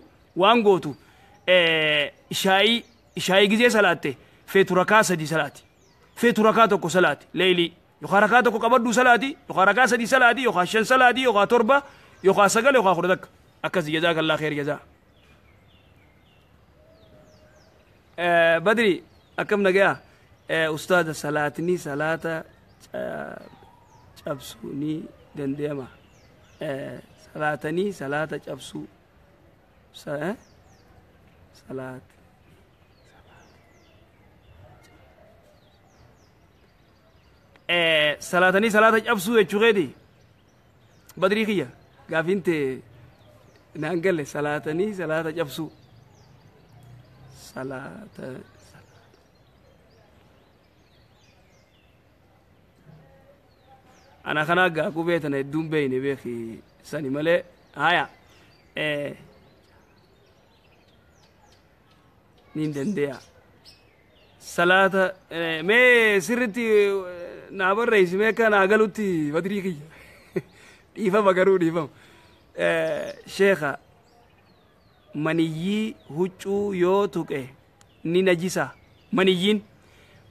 Speaker 1: ishaayii gizee salaatte feetu rakaa sadi salaati, feetu rakaa tokko salaati leeylii, yookaan rakaa tokko qabadhuu salaati, yookaan rakaa sadi salaati, yookaan shan salaati, yookaan torba, yookaan sagal, yookaan 11 akkas. جزاك الله خير جزاء. Badri, akkam nagayaa ustaada? Salaatni salaata cabsuu ni danda'ama? Salaatanii salaata cabsuu salaat salaatanii salaata cabsuu jechuu keeti? Badrii kiyya, gaafiin tee naan galle. Salaatanii salaata cabsuu, salaata ana kana gaa qubee tana hedduun beeyne beeki sani malee. Haya, nin dandeya salaata. Mee sirritti naa barreessi mee akka naa galutti. Badrii kiyya, dhiifama, garuu dhiifama. Sheekha, maniyyii huccuu yoo tuqe ni najisa?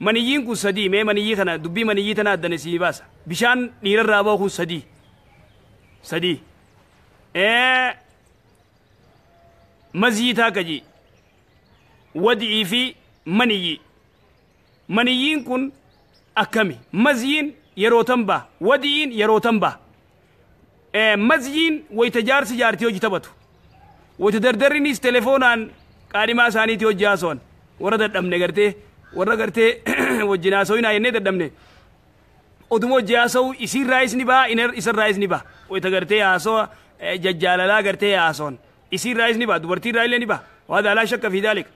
Speaker 1: Maniyyiin kun sadii. Mee maniyyii kana, dubbii maniyyii tana addane sii baasa. Bishaan dhiirarraa bahu kun sadii sadii. Mazii taaka ji wadi'ii fi maniyyi. Maniyyiin kun Akkami mazyiin yeroo tan ba'a, wadiin yeroo tan ba'a. Mazyiin wayita jaarsi jaartii hojii taphatu, wayita dardarrinis telefoonaan qaadhimaa isaaniitii hojii haasawan. Warra dadhabne gartee, warra gartee wajjin haasawinaa jennee dadhabne, oduma hojii haasa'u isiirraayis ni ba'a, isarraayis ni ba'a. Wayita gartee haasawa jajjaalalaa gartee haasawan isiirraayis ni ba'a, dubartiirraa illee ni ba'a. Waa laa shakka fi daalik.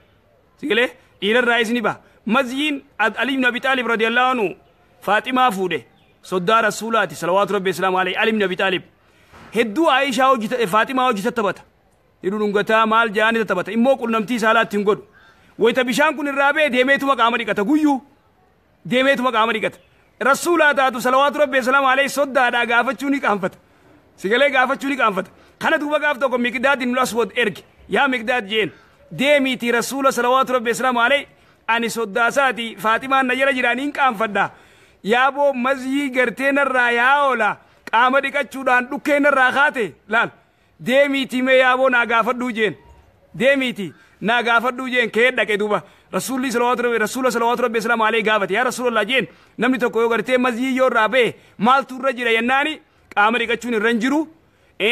Speaker 1: Sigalee dhiirarraayis ni ba'a. Mazyiin Ali ibn Abi Xaalib radiyallahu anhu Faaximaa fuudhe, soddaa rasuulaati salawaatu rabbi islaamu alayhi. Ali ibn Abi Xaalib hedduu Aayishaa hojii Faaximaa hojii tattaphata, hidhu dhungataa maal jaanii tattaphata, immoo qunnamtii saalaatti hin godhu. Wayita bishaan kun irraa ba'e deemeetuma qaama dhiqata, guyyuu deemeetuma qaama dhiqata. Rasuulaa taatu salawaatu rabbi islaamu alayhi soddaadhaa gaafachuu ni qaanfata. Sigalee gaafachuu ni qaanfata. Kana duuba gaaf tokko Miqdaad ibn Aswad erge. Yaa Miqdaad jeen, deemiitii rasuula salawaatu rabbi islaamu alayhi, ani soddaasaati, Faaximaan na jala jiraan hin qaanfadha, yaaboo mazyii gartee narraa yaa oola, qaama dhiqachuudhaan dhukkee narraa kaate laal, deemiitii mee yaaboo naa gaafadhuu jeen, deemiitii naa gaafadhuu jeen. Kee dhaqe. Duuba rasuulli salawaatu rabbi rasuula salawaatu rabbi islaamu alayhi gaafate. Yaa rasuulallah jeen, namni tokko yoo gartee mazyii yoo irraa ba'e maaltu irra jira yennaani, qaama dhiqachuun irra hin jiru,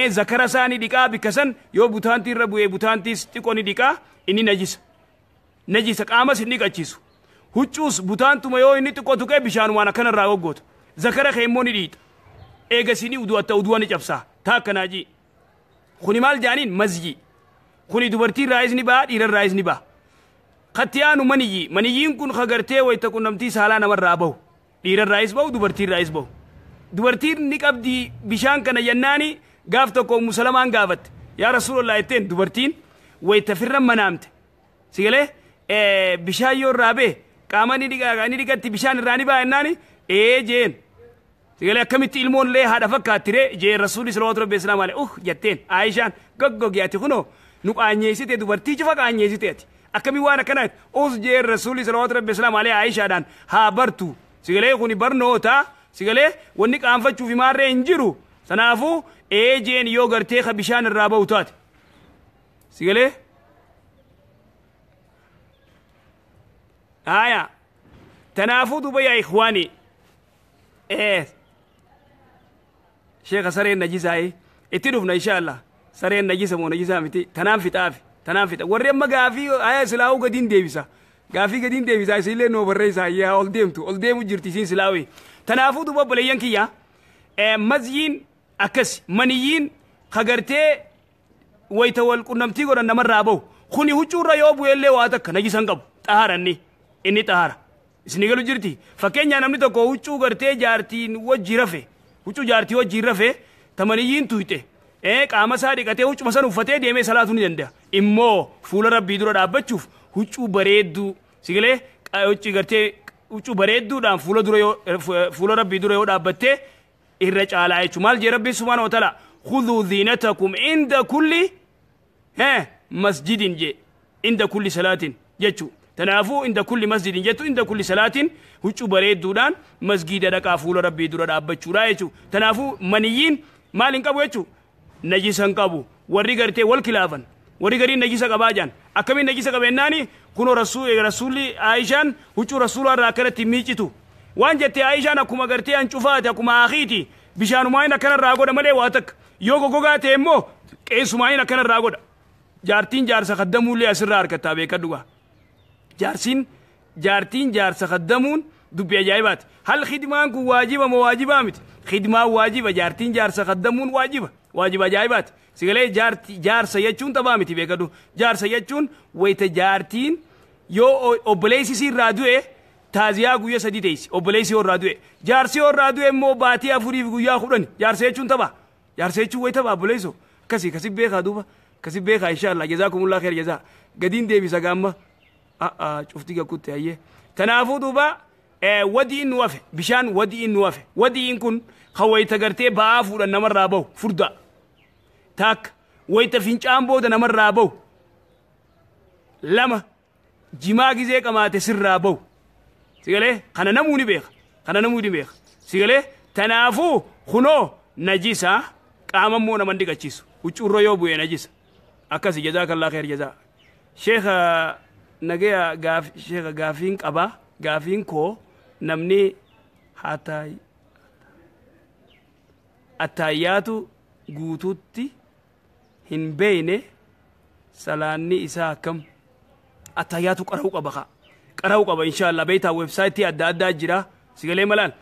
Speaker 1: zakara isaa ni dhiqaa bikka san, yoo butaantii irra bu'ee butaantiis xiqqoo ni dhiqaa, inni najisa, qaamas hin dhiqachiisu, huccuus butaantuma yoo inni xiqqoo tuqee bishaanumaan akkanarraa goggoota, zakara kee immoo ni dhiixa, eegasii ni udu'atta, udu'a ni cabsaa taa akkanaa jii. Kuni maal jaaniin mazyii. Kuni dubartii irraayis ni ba'a, dhiira irraayis ni ba'a. Katti aanu maniyyi. Maniyyiin kun ka gartee wayita qunnamtii saalaa namarraa bahu, dhiira irraayis bahu, dubartii irraayis bahu. Dubartiin ni qabdi bishaan kana yennaani, gaaf tokko Ummu Salamaan gaafatte. Yaa Rasuulallah jetteen, dubartiin wayita firra manaamte sigalee bishaan yoo irraa ba'e qaama ni dhiqatti, bishaan irraa ni ba'a yennaani, ee jeen. Sigalee akkamitti ilmoon illee haadha fakkaatti ree jeen. Rasuulli salawaatu rabbi islaam alayhi jetteen. Aayishaan goggogi, ati kunoo nu qaanyeessite, dubartii cufa qaanyeessite, ati akkamii waan akkanaati us jeen. Rasuulli salawaatu rabbi islaam alayhi Aayishaadhaan haa bartu. Sigalee kuni barnoota, sigalee wanni qaanfachuuf maarree hin jiru. Sanaafuu ee jeen yoo gartee ka bishaan irraa bahu taate. Sigalee haya. Tanaafuu duuba yaa ikhwaanii, sheeka sareen najisaa'ee itti dhufna insha Allah. Sareen najisa moo najisaa miti? Tanaan fixaafi, tanaan fixa. Warri amma gaafii aya silaa'uu gadiin deebisa, gaafii gadiin deebisa, isinillee noo barreessaa. Yaa ol deemtu, ol deemu jirti isiin silaa'uu. Tanaafuu duuba obboleeyyan kiyya, mazyiin akkas, maniyyiin kagartee wayita wal qunnamtii godhan namarraa bahu kuni huccuurra yoo bu'ellee waa takka najisan qabu, xahara inni xahara. Isin galu jirti? Fakkeenyaa namni tokko huccuu gartee jaartiin wajji rafe, huccuu jaartii wajjiin rafe tamaniyyiin tuyxe, qaama isaa dhiqatee huccuma san uffatee deemee salaatuu ni danda'a. Immoo fuula rabbii dura dhaabbachuuf huccuu bareedduu, sigalee huccuu gartee huccuu bareedduudhaan fuula dura yoo fuula rabbii dura yoo dhaabbattee irra caalaa jechuudha. Maal jee rabbiin subhaanahu wa ta'ala? Khudhuu ziinatakum inda kulli masjidin jee, inda kulli salaatin jechuu. Tanaafuu inda kulli masjidin jettu, inda kulli salaatin, huccuu bareedduudhaan masgiida dhaqaa fuula rabbii dura dhaabbachuudha jechuu. Tanaafuu maniyyiin maal hin qabu jechuu? Najisa hin qabu. Warri gartee wal kilaafan, warri gariin najisa qabaa jaan. Akkamiin najisa qaba jennaani, kunoo rasuulli Aayishaan huccuu rasuulaa irraa akkanatti miicitu waan jette. Aayishaan akkuma gartee hancufaate, akkuma akiiti, bishaanumaan akkanarraa godha malee waa takka. Yoo goggogaa ta'e immoo qeessumaan akkanarraa godha. Jaartiin jaarsa kaddamuullee asirraa harkattaa beekadhu. Jaarsiin jaartiin jaarsa kaddamuun dubbii ajaa'ibaati. Hal khidmaan kun waajiba moo waajibaa miti? Khidmaan waajiba, jaartiin jaarsa kaddamuun waajiba, waajiba ajaa'ibaati. Sigalee jaarti jaarsa jechuun taphaa miti, beekadhu. Jaarsa jechuun wayita jaartiin yoo obboleessi isii irraa du'e taaziyaa guyyaa 3 teessi, obboleessi yoo irraa du'e. Jaarsi yoo irraa du'e immoo baatii 4f guyyaa 10. Jaarsa jechuun tapha, jaarsa jechuun wayita tapha obboleessoo akkasii kasi beekaa. Duuba kasi beekaa insha Allah. Jazaakumullah khair jazaa. Gadiin deebisa gaamma cufti gakkutte hayyee. Tanaafuu duuba wadiin nu hafe, bishaan wadiin nu hafe. Wadiin kun kan wayita gartee ba'aa fuudhan namarraa bahu furdaa takka, wayita fincaan booda namarraa bahu lama, jimaa gizee qamaate sirraa bahu. Sigalee kana namuu ni beeka, kana namuu ni beeka. Sigalee tanaafuu kunoo najisa, qaama immoo nama dhiqachiisu, huccuurra yoo bu'e najisa akkasi. Jazaakallaa khair jazaa. Sheekha nagaya gaaf, sheekha gaafiin qaba. Gaafiin koo namni Attayyaatu guututti hin beeyne, salaanni isaa akkam? Attayyaatu qara'uu qaba, kaa qara'uu qaba inshallah. Beeytaa, websaayitii adda addaa jira, sigalee malaan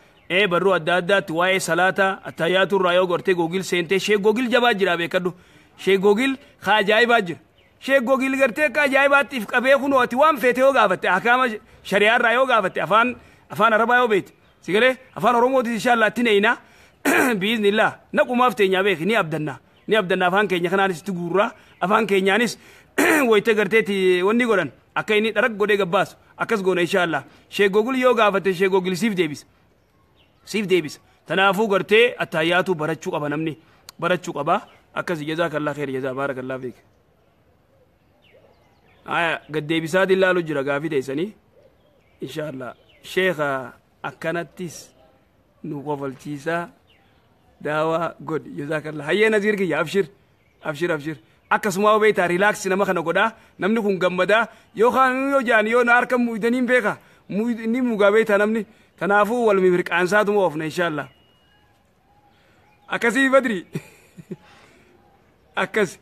Speaker 1: barruu adda addaatti waa'ee salaata attayyaatu irraa yoo gortee Google seentee, shee Google jabaa jira, beekadhu, shee Google ka ajaa'ibaa jira. Shee Google gartee akka ajaa'ibaatti if qabee kunoo ati waan feete yoo gaafatte, ahkaama shari'aa irraa yoo gaafatte, afaan Arabaa yoo beekte, sigalee afaan Oromootis inshallah itti neeyna biiznillah. Naqumaaf teenyaa beeki, ni abdanna, ni abdanna. Afaan keenya kanaanis itti guurraa, afaan keenyaanis wayita garteeti wanni godhan akka inni dharag godhee gabbaasu akkas goona inshallah. Shee Google yoo gaafatte, shee Google siif deebisa, siif deebisa. Tanaafuu gartee attayyaatu barachuu qaba, namni barachuu qaba. Akkas. Jazakallah khair, jazaa, baarakallah fiik. Aya, gaddeebisaatiin laalu jira gaafii teessanii inshallah. Sheekha, akkanattis nu kofalchiisaa daawaa godhi. Jazakallah. Hayyee Naziir kiyya, abshir, abshir, abshir. Akkasuma beektaa, relax nama kana godhaa, namni kun gammadaa yookaan yoo jaan yoo na harka muudaniin beeka ni mugaa beektaa namni. Kanaafuu wal mirqaansaatuma oofna inshallah. Akkasii Badri, akkas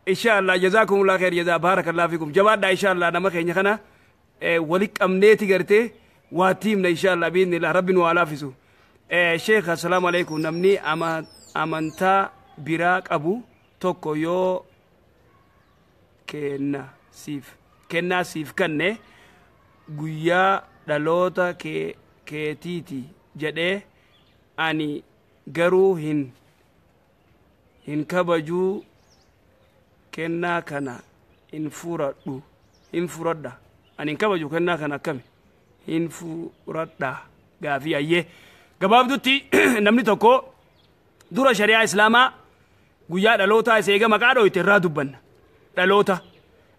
Speaker 1: inshallah. Jazakumullah khair, jazaa, baarakallahu fikum. Jabaadhaa inshallah. Nama keenya kana wali qabneeti gartee waa tiimna inshallah biidnillah. Rabbi nu haa laafisu. Sheekh, assalaamu alaikum. Namni amantaa biraa qabu tokko yoo kenna siif kennaa siif kanne, guyyaa dhaloota keetiiti jedhee, ani garuu hin kabajuu, kennaa kana hin furadhu, hin furadha, ani hin kabaju kennaa kana, akkami hin furadha? Gaafii. Ayyee, gabaabdutti namni tokko dura shari'aa Islaamaa guyyaa dhalootaa isa eega maqaa dhoyte irraa dubbanna.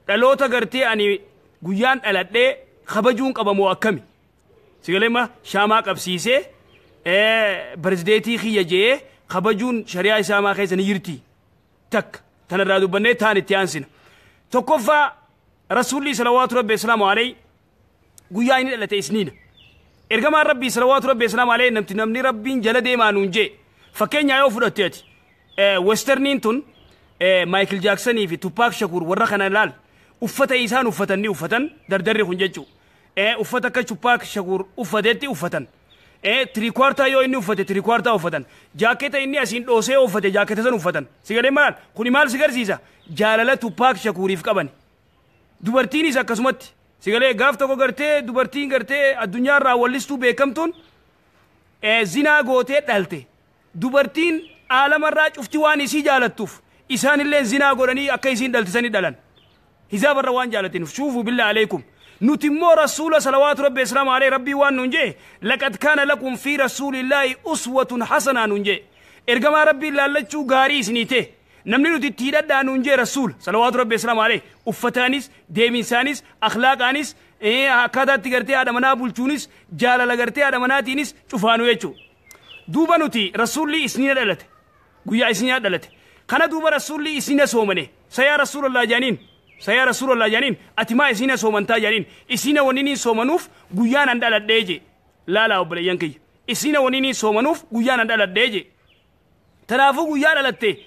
Speaker 1: Dhaloota gartee ani guyyaan dhaladhee kabajuun qabamoo akkami? Sigalee shaamaa qabsiisee birthday kiyya jee kabajuun shari'aa Islaamaa keessa ni jirti? Takka tanarraa dubbannee taan itti aansina. Tokkoffaa, Rasuulli salawaatu Rabbi islaamu alayhi guyyaa inni dhalate Isniina. Ergamaan Rabbii salawaatu Rabbi islaamu alayhi, namti namni Rabbiin jala deemaa nuun jee, fakkeenyaa yoo fudhatte ati westerniin tun, Maayikil Jaaksanii fi Tupaak Shakur warra kana ilaal, uffata isaan uffatan ni uffatan. Dardarri kun jechuu uffata akka Tupaak Shakur uffatetti uffatan. Three-quarter yoo inni uffate, three-quarter uffatan. Jaaketa inni asiin dhoosee uffate, jaaketa san uffatan. Sigalee maal kuni maal si garsiisa? Jaalala Tupaak Shakuriif qaban. Dubartiinis akkasumatti, sigalee gaaf tokko gartee dubartiin gartee addunyaarraa wallistuu beekamtuun zinaa gootee dhalte. Dubartiin aalamarraa cufti waan isii jaalattuuf isaanillee zinaa godhanii akka isiin dhalte sanii dhalan, hizaabarra waan jaalatiniif. Shuufuu, billaa aleekum. Nuti immoo Rasuula salawaatu Rabbi islaamu alayhi, Rabbii waan nuun jee, "Laqad kaana lakum fi rasuulillaahi uswatun hasanaa" nuun jee. Ergamaa Rabbii laallachuu gaarii isinii ta'e. Namni nuti itti hidhadhaa nuun jee Rasuula salawaatu Rabbi islaamu alayhi, uffataanis, deeminsaanis, akhlaaqaanis, akkaataatti gartee haadha manaa bulchuunis, jaalala gartee haadha manaatiinis cufaanu jechuu. Duuba nuti Rasuulli Isniina dhalate, guyyaa Isniina dhalate kana. Duuba Rasuulli Isniina soomane. Sayaa Rasuulallah jaaniin, sayaa Rasuulallah jaaniin, ati maa Isniina soomantaa jaaniin. Isniina wanni niin soomanuuf guyyaan an dhaladhee jee. Laalaa obboleeyyan kiyya, Isniina wanni niin soomanuuf guyyaan an dhaladhee jee. Tanaafuu guyyaa dhalatte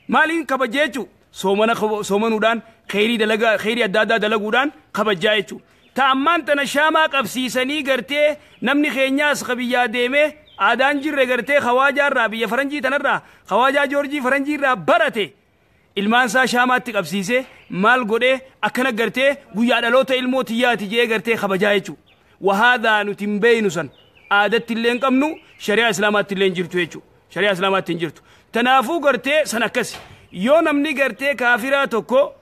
Speaker 1: maaliin kabajee jechuu? Soomana soomanuudhaan, kheyrii dalagaa, kheyrii adda addaa dalaguudhaan kabajaa jechuu. Ta ammaan tana shaamaa qabsiisanii gartee namni keenyaas ka biyyaa deemee aadaan jirre gartee kawaajaarraa, biyya faranjii tanarraa, kawaajaa Joorjii faranjiirraa barate, ilmaan isaa shaamaatti qabsiisee maal godhee akkana gartee guyyaa dhaloota ilmoo tiyyaati jee gartee kabajaa jechuu. Wahaadaa nuti hin beeynu san, aadatti illee hin qabnu, shari'aa Islaamaatti illee hin jirtu jechuu, shari'aa Islaamaatti hin jirtu. Tanaafuu gartee san akkasi. Yoo namni gartee kaafiraa tokko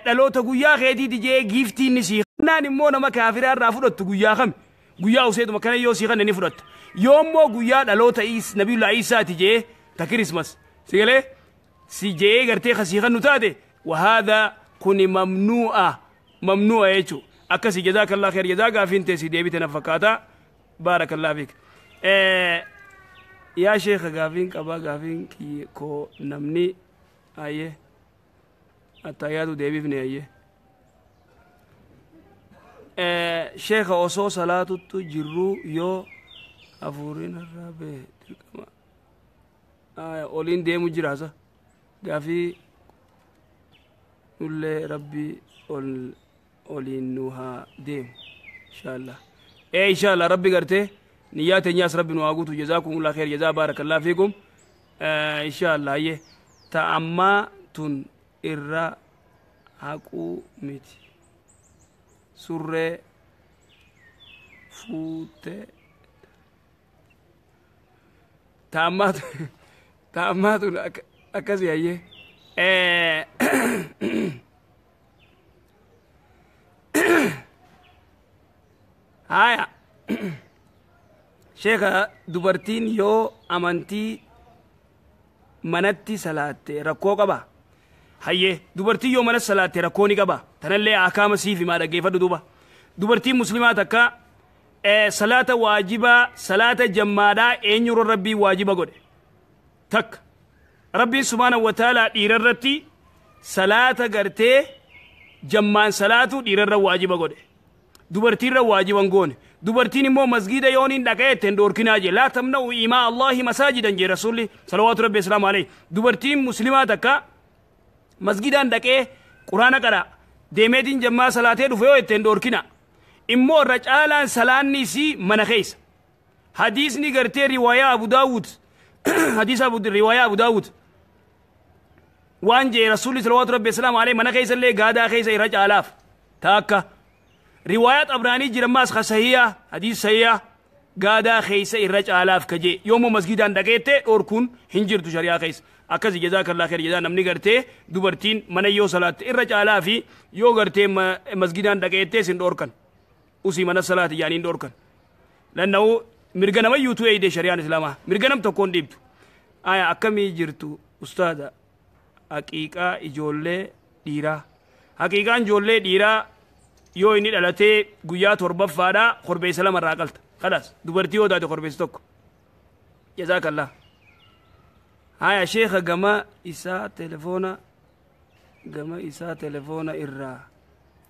Speaker 1: dhaloota guyyaa keetiiti jee giiftii inni sii naan immoo nama kaafiraa irraa fudhattu guyyaa kami? Guyyaa useetuma kana yoo sii kanne ni fudhatta. Yoo immoo guyyaa dhaloota Nabiyullaa Isaati jee, ta Christmas sigalee si jee gartee kasii kannu taate, wahaadaa kuni mamnuu'a, mamnuu'a jechuu. Akkasi. Jazaakallah khair, jazaa. Gaafiin teessi deebite na fakkaata. Baarakallah fiik. Yaa sheekha, gaafiin qabaa, gaafiin koo namni ayyee attayyaatu deebifne. Ayyee sheekha, osoo salaatuttu jirruu yoo Hafuuriin irraa bahe dirqama. Oliin deemu jiraasa. Gaafii nullee Rabbi ol oliin nu haa deemu. Inshaallah. Ee inshaallah, Rabbi gartee niyyaa teenyaas Rabbi nu haa guutu. Jazaakumullah khair jazaa, baarakallah fiikum. Inshaallah, hayyee, ta ammaa tun irra haquu miti. Surree fuute ta ammaa tun akkasii, hayyee. Haya, sheeka, dubartiin yoo amantii manatti salaatte rakkoo qaba? Hayyee, dubartiin yoo mana salaatte rakkoo ni qaba. Tanallee akaama siif himaa, dhaggeeffadhu. Duuba dubartiin muslimaa takka salaata waajibaa, salaata jammaadhaa eenyurra Rabbii waajiba godhe? Takka Rabbiin subhaanahu wa ta'aalaa dhiirarratti salaata gartee jammaan salaatu dhiirarra waajiba godhe, dubartiirra waajiban goone. Dubartiin immoo masgiida yooniin dhaqee ittiin dhoorkinaa jee. Laa tamna'u imaa Allahi masaajidan jee Rasuulli salawaatu Rabbi islaamu alayhi. Dubartiin muslimaa takka masgidaan dhaqee Quraana qara deemeetiin jammaa salaatee dhufe yoo ittiin dhoorkina. Immoo irra caalaan salaanni isii mana keessa. Hadiisni gartee riwaayaa Abu Daawud, hadiisa Abu, riwaayaa Abu Daawud waan jee Rasuulli salawaatu Rabbi islaamu alayhi mana keessa illee gaadaa keessa irra caalaaf. Taakka riwaayaa Xabraanii jirammaas ka sahiyaa, hadiis sahiyaa, gaadaa keessa irra caalaaf ka jee. Yoommoo masgidaan dhaqeette dhoorkuun hin jirtu shari'aa keessa. Akkasi, jazaakallaa khair jazaa. Namni gartee dubartiin mana yoo salaatte irra caalaa fi yoo gartee masgidaan dhaqeette sin dhoorkan. Usii mana salaati jaaniin dhoorkan lanna'uu mirga namayyuutu eeyde. Shari'aan Islaamaa mirga nam tokkoon dhiibtu. Aya, akkamii jirtu ustaada? Haqiiqaa ijoollee dhiiraa, haqiiqaan ijoollee dhiiraa yoo inni dhalatee guyyaa torbaffaadha korbeessa lama irraa qalta, khalaas. Dubartii yoo taate korbeessa tokko. Jazaakallah. Haya sheeka, gama isaa telefoona irraa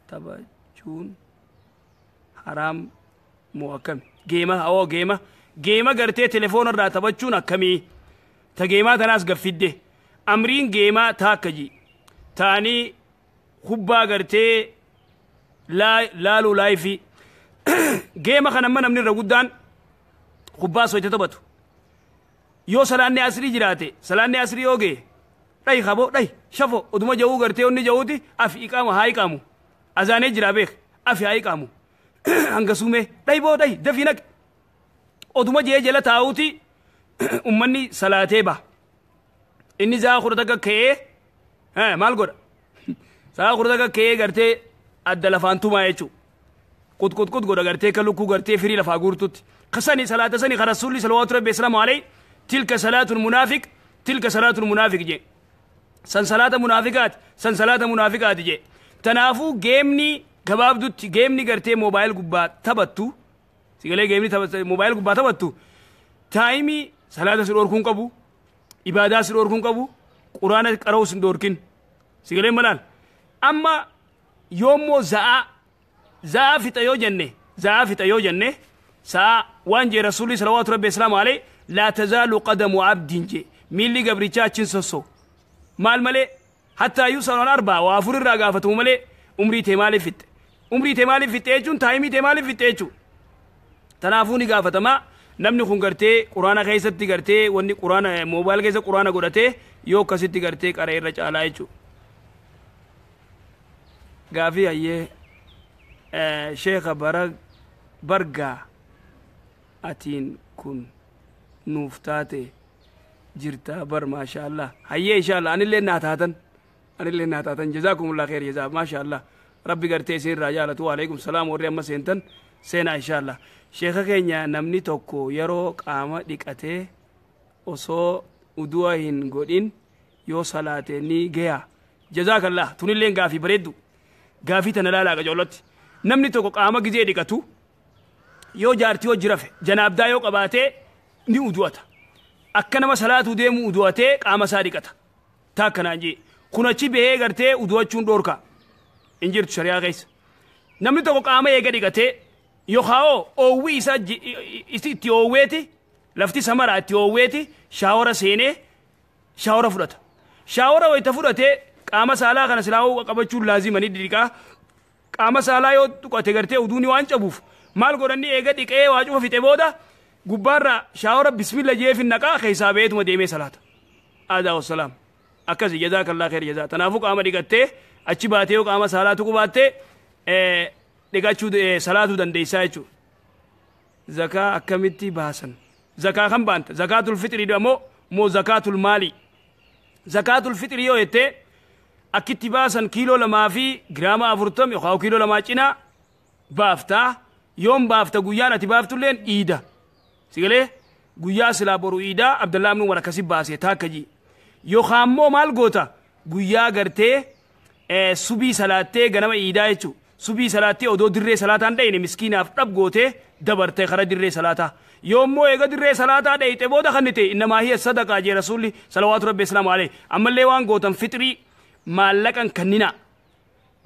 Speaker 1: taphachuun haraam moo akkami? Geema hawoo, geema gartee telefoona irraa taphachuun akkamii? Ta geemaa tanaas gaffidde. Amriin geemaa taakka ji ta'anii kubbaa gartee laaluu laayifii geema kan amma namni irra guddaan kubbaa soyte taphatu. Yoo salaanni asrii jiraate, salaanni asrii yoo ga'e, dhayi kaboo dhayi shafo oduma ja'uu gartee onni ja'uuti afi iqaamu haa iqaamu, azaanee jira beek, afi haa iqaamu, hanga suumee dhayi boo dhayi dafii naqi oduma jee jala taa'uuti ummanni salaatee baha. Inni sa'a 11 ka'ee maal godha? Sa'a 11 ka'ee gartee adda lafaan tumaa jechuudha. Qut qut qut godha gartee ka lukkuu gartee firii lafaa guurtutti. Kasani salaata sani ka Rasuulli salawaatu Rabbi islaamu alayhi tilka salaatul munaafiq, tilka salaatul munaafiq jee. San salaata munaafiqaati, san salaata munaafiqaati jee. Tanaafuu geemni gabaabdutti geemni gartee mobile gubbaa taphattu, sigalee geemni mobile gubbaa taphattu taayimii salaata si dhorkuun qabu, ibaadaa si dhorkuun qabu, Quraana qara'uu si dhorkin. Sigalee malaal amma yoommoo za'aa fixa yoo jenne, za'aa fixa yoo jenne, sa'a waan jee Rasuulli salawaatu Rabbi islaamu alayhi laa tazaalu qadamu abdiin jee, miilli gabrichaa achin sosso maal malee hattaa yus'alu an arbaa, waa afur irraa gaafatamu malee. Umrii tee maaliif fixxe? Umrii tee maaliif fixxe jechuun taayimii tee maaliif fixxe jechuun. Tanaafuu ni gaafatamaa. Namni kun gartee Quraana keessatti gartee wanni Quraana mobile keessa Quraana godhatee yoo akkasitti gartee qara irra caalaa jechuudha. Gaafii, hayyee sheeka, bara bargaa atiin kun nuuf taate jirta bar, maasha Allah. Hayyee, inshallah, anillee naa taatan, anillee naa taatan. Jazaakumullah khair jazaa, maasha Allah, Rabbi gartee isin irraa jaalatu. Alaikum salaam. Warri amma seentan seenaa, inshallah. Sheeka keenya, namni tokko yeroo qaama dhiqatee osoo udu'a hin godhin yoo salaate ni gayaa? Jazaakallah. Tunilleen gaafii bareeddu. Gaafii tana laalaa qacoolotti. Namni tokko qaama gizee dhiqatu yoo jaartii hojii rafe, janaabdaa yoo qabaatee, ni udu'ata. Akka nama salaatuu deemu udu'atee qaama isaa dhiqata. Taakkanaan jee kun achi bahee gartee udu'achuun dhoorka hin jirtu shari'aa keessa. Namni tokko qaama eega dhiqatee Yookaan oowwii isaa itti oowweeti lafti samaraa itti oowweeti shaawara seenee shaawara fudhata. Shaawara wayita fudhatee qaama saalaa kana silaa qabachuun laazima ni dhiqaa. Qaama saalaa yoo tuqate gartee uduuni waan cabuuf maal godhanni eega dhiqee waa cufa fixe booda gubbaarra shaawara bismilla jeefin naqaa keessaa beetuma deemee salaata. Aadaa wassalaam. Akkasi jazaakallaa kheer jazaa. Tanaafuu qaama dhiqattee achi baatee yoo qaama saalaa tuqu baattee dhiqachuu salaatuu dandeessaa jechuudha. Zakaa akkamitti baasan? Zakaa kan baanta? Zakaatul fixrii ammoo moo zakaatul maalii? Zakaatul fixrii yoo jettee akkitti baasan kiiloo 2 fi giraama 40 yookaan kiiloo 2 cinaa baaftaa. Yoom baafta? Guyyaan ati baaftulleen iida. Sigalee guyyaa silaa boru iidaa Abdallaa ibn Umar akkasi baasee taakka ji. Yookaan immoo maal goota? Guyyaa gartee subii salaattee ganama iidaa jechuudha. Subii salaattee odoo dirree salaataan dhayine miskiinaaf dhab gootee dabartee kara dirree salaataa. Yoommoo eega dirree salaataa dhayite booda kan ta'e innamaa hiya sadaqaa jee rasuulli salawaatu rabbi islaamu alayhi. Ammallee waan gootan fixrii maallaqan kannina.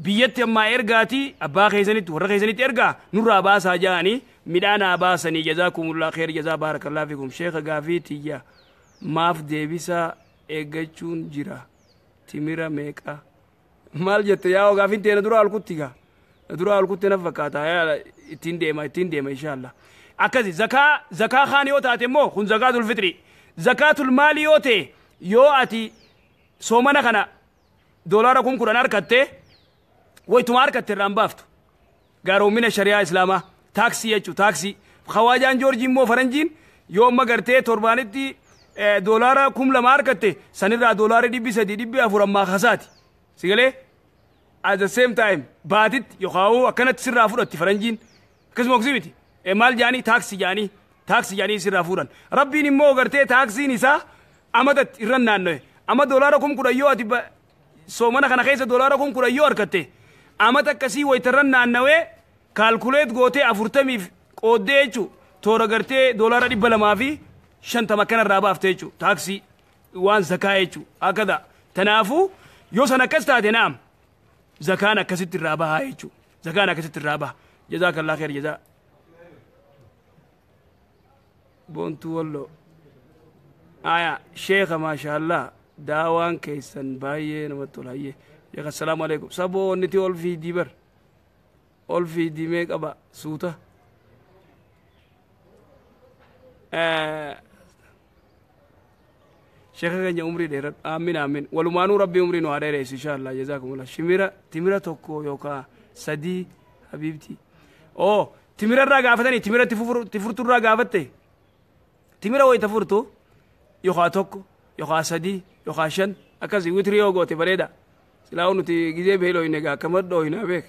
Speaker 1: Biyyatti ammaa ergaatii abbaa keessanitti warra keessanitti ergaa nurraa baasaa ja'anii midhaan haa baasanii. Jazaakumullah kheer jazaa baarakallaa fikum. Sheekha gaafii tiyya maaf deebisaa eeggachuun jira timira meeqa maal jette yaa gaafiin teena dura alkutti gaa dura alkutti na fakkaata yaa ittiin deema ittiin deema inshaallah. Akkasi zakaa kaan yoo taate immoo kun zakaatul fixrii. Zakaatul maalii yoo ta'e yoo ati soomana kana doolaara 10,000 harkattee wayituma harkatte irraan baaftu. Gaaroommina shari'aa islaamaa taaksii jechuudha taaksii. Hawaajaan Joorjii immoo faranjiin yoo amma gartee torbaanitti doolaara 2,000 harkatte sanirraa doolaara 300 400 ammaa kasaati. Sigalee at the same time baatitti yookaan akkanatti sirraa fudhatti faranjiin akkasuma oksii miti. Maal jaanii taaksii jaanii taaksii jaanii sirraa fuudhan. Rabbiin immoo gartee taaksiin isaa amatatti irra naanna'e. Amma doolaara 10,000 yoo ati soomana kana keessa doolaara 10,000 yoo harkatte amata akkasii wayitarra naannawee kaalkuleet gootee 40f qooddee jechuudha. Toora gartee doolaara 250 akkanarraa baafte jechuudha. Taaksii waan zakaa jechuudha. Akkada. Tanaafuu yoo san akkas taate naam zakaan akkasitti irraa bahaa jechuudha. Zakaan akkasitti irraa baha. Jazaakallaa kheer jazaa. Boontuu walloo. Aya sheekha maashaallah daawaan keessan baay'ee namatti tola hayyee. Sheekha assalaamu alaikum. Saboo onniti ol fiidii bar. Ol fiidii mee qaba suuta. Sheekha keenya umrii dheeradhu. Aamin aamin. Walumaanuu rabbi umrii nu haa dheeressu inshaallah jazaakumullah. Shimira timira 1 yookaan 3 habiibti. Oo timira irraa gaafatanii timira itti furtu irraa gaafatte. Timira wayita furtu yookaan 1 yookaan 3 yookaan 5 akkasii witrii yoo goote bareeda. Silaa nuti gizee beeloo hin egaa akkama dhoo hin beek.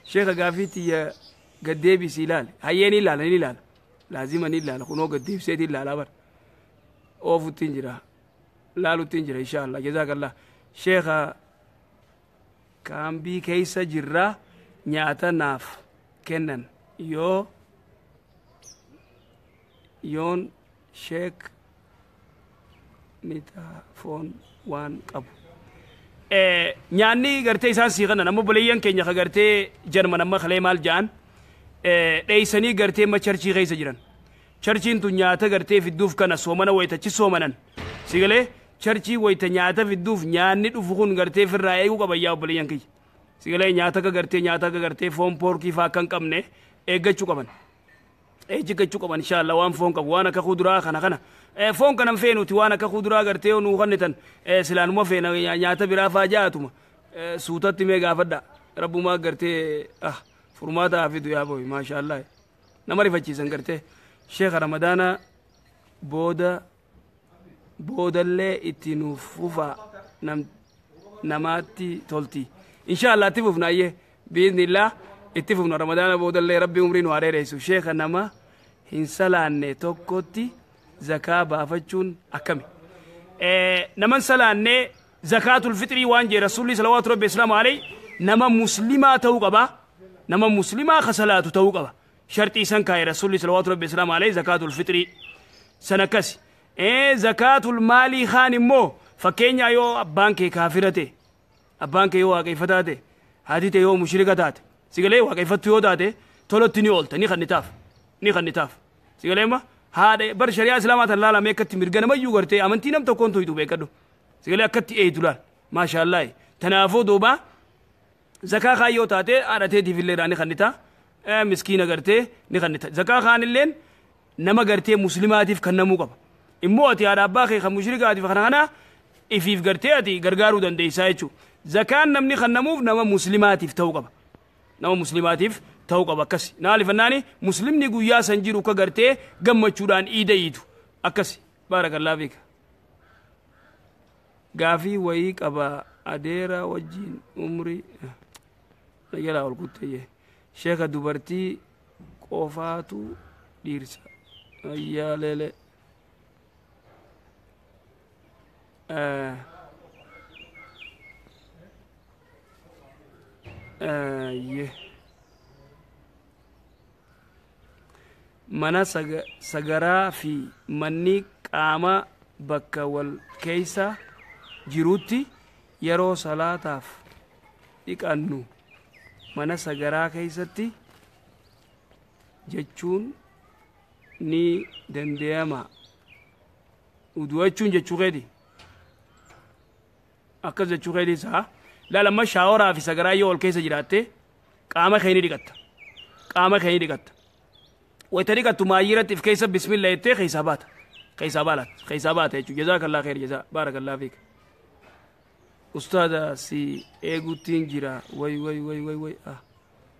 Speaker 1: Sheekha gaafii tiyya gaddeebisii ilaali. Hayyee ni ilaala ni ilaala. Laazima ni ilaala kunoo gaddeebiseeti ilaalaa bara. Oofutti hin jira. Laalutti hin jira inshaallah jazaakallah. Sheekha kaambii keessa jirra nyaata naaf kennan yoo yoon sheek ni ta'a foon waan qabu. Nyaanni gartee isaan sii kennan amma obboleeyyan keenya ka gartee Jarman amma kalee maal ja'an dheeysanii gartee amma charchii keessa jiran. Charchiin tun nyaata gartee fidduuf kana soomana wayitachi soomanan. Sigalee charchii wayita nyaata fidduuf nyaanni dhufu kun gartee firraa eeguu qaba yaa obboleeyyan kiyya. Sigalee nyaata akka gartee nyaata akka gartee foon poorkii faa akka hin qabne eeggachuu qaban. Eeggachuu qaban inshaallah waan foon qabu waan akka kuduraa kana kana. Foon kana hin feenuti waan akka kuduraa gartee yoo nuu kennitan silaanuma feena nyaata biraa faa jaatuma. Suutatti mee gaafadha. Rabbumaa gartee furmaata haa fidu yaa booyi maashaallah. Nama rifachiisan gartee. Sheekha Ramadaana booda boodallee itti nuuf fufaa namaatti tolti. Inshaallah itti fufna ayyee biiznillah itti fufna Ramadaana boodallee rabbi umrii nu haa dheeressu. Sheekha nama hin salaanne tokkotti zakaa baafachuun akkami? Nama hin salaanne zakaatul fixrii waan jee rasuulli salawaatu rabbi islaamu alayhi nama muslimaa ta'uu qaba. Nama muslimaa ka salaatu ta'uu qaba. Sharxii san kaa'e rasuulli salawaatu rabbi islaamu alayhi zakaatul fixrii san akkasi. Zakaatul maalii kaan immoo fakkeenyaa yoo abbaan kee kaafira ta'e abbaan kee yoo waaqeffataa ta'e haati ta'e yoo mushrika taate sigalee waaqeffattu yoo taate Tolotti ni oolta, ni kannitaaf, ni kannitaaf. Sigaleema haadha bar shari'aa islaamaa tan laalamee akkatti mirga namayyuu gartee amantii nam tokkoon toytu beekadhu. Sigalee akkatti eeydu laal, maashaallahi. Tanaafuu duuba zakaa kaayyoo taatee haadha teetiif illee ni kannita, miskiina gartee ni kannita. Zakaa kaanilleen nama gartee muslimaatiif kennamuu qaba. Immoo ati haadha abbaa kee kan mushrikaatiif kana kana ifiif gartee ati gargaaruu dandeessaa jechuudha. Zakaan namni kennamuuf nama muslimaatiif ta'uu qaba. Nama muslimaatiif ta'uu qaba akkasi. Naaliif annaani muslimni guyyaa san jiru ka gartee gammachuudhaan iida iidu akkasi. Baarakallaa fiika. Gaafii wayii qaba adeera wajjin umrii jalaa ol kuttee sheeka dubartii qofaatu dhiirsa. Ayyaa leele. Mana sagaraa fi manni qaama bakka wal keessa jirutti yeroo salaataaf dhiqannu mana sagaraa keessatti jechuun ni danda'ama. Udu'achuun jechuu keeti. Akkas jechuu keeti isaa. Laal amma shaaworaa fi sagaraa yoo ol keessa jiraatte qaama kee ni dhiqatta. Qaama kee ni dhiqatta. Wayita dhiqattu maayyiratti if keessa bismillah jettee keessaa baata. Keessaa baata. Keessaa baata jechuudha. Jazaakallaa kheer jazaa. Baarakallaa fiik. Ustaada si eeguttiin jira. Way way way way way. Ah.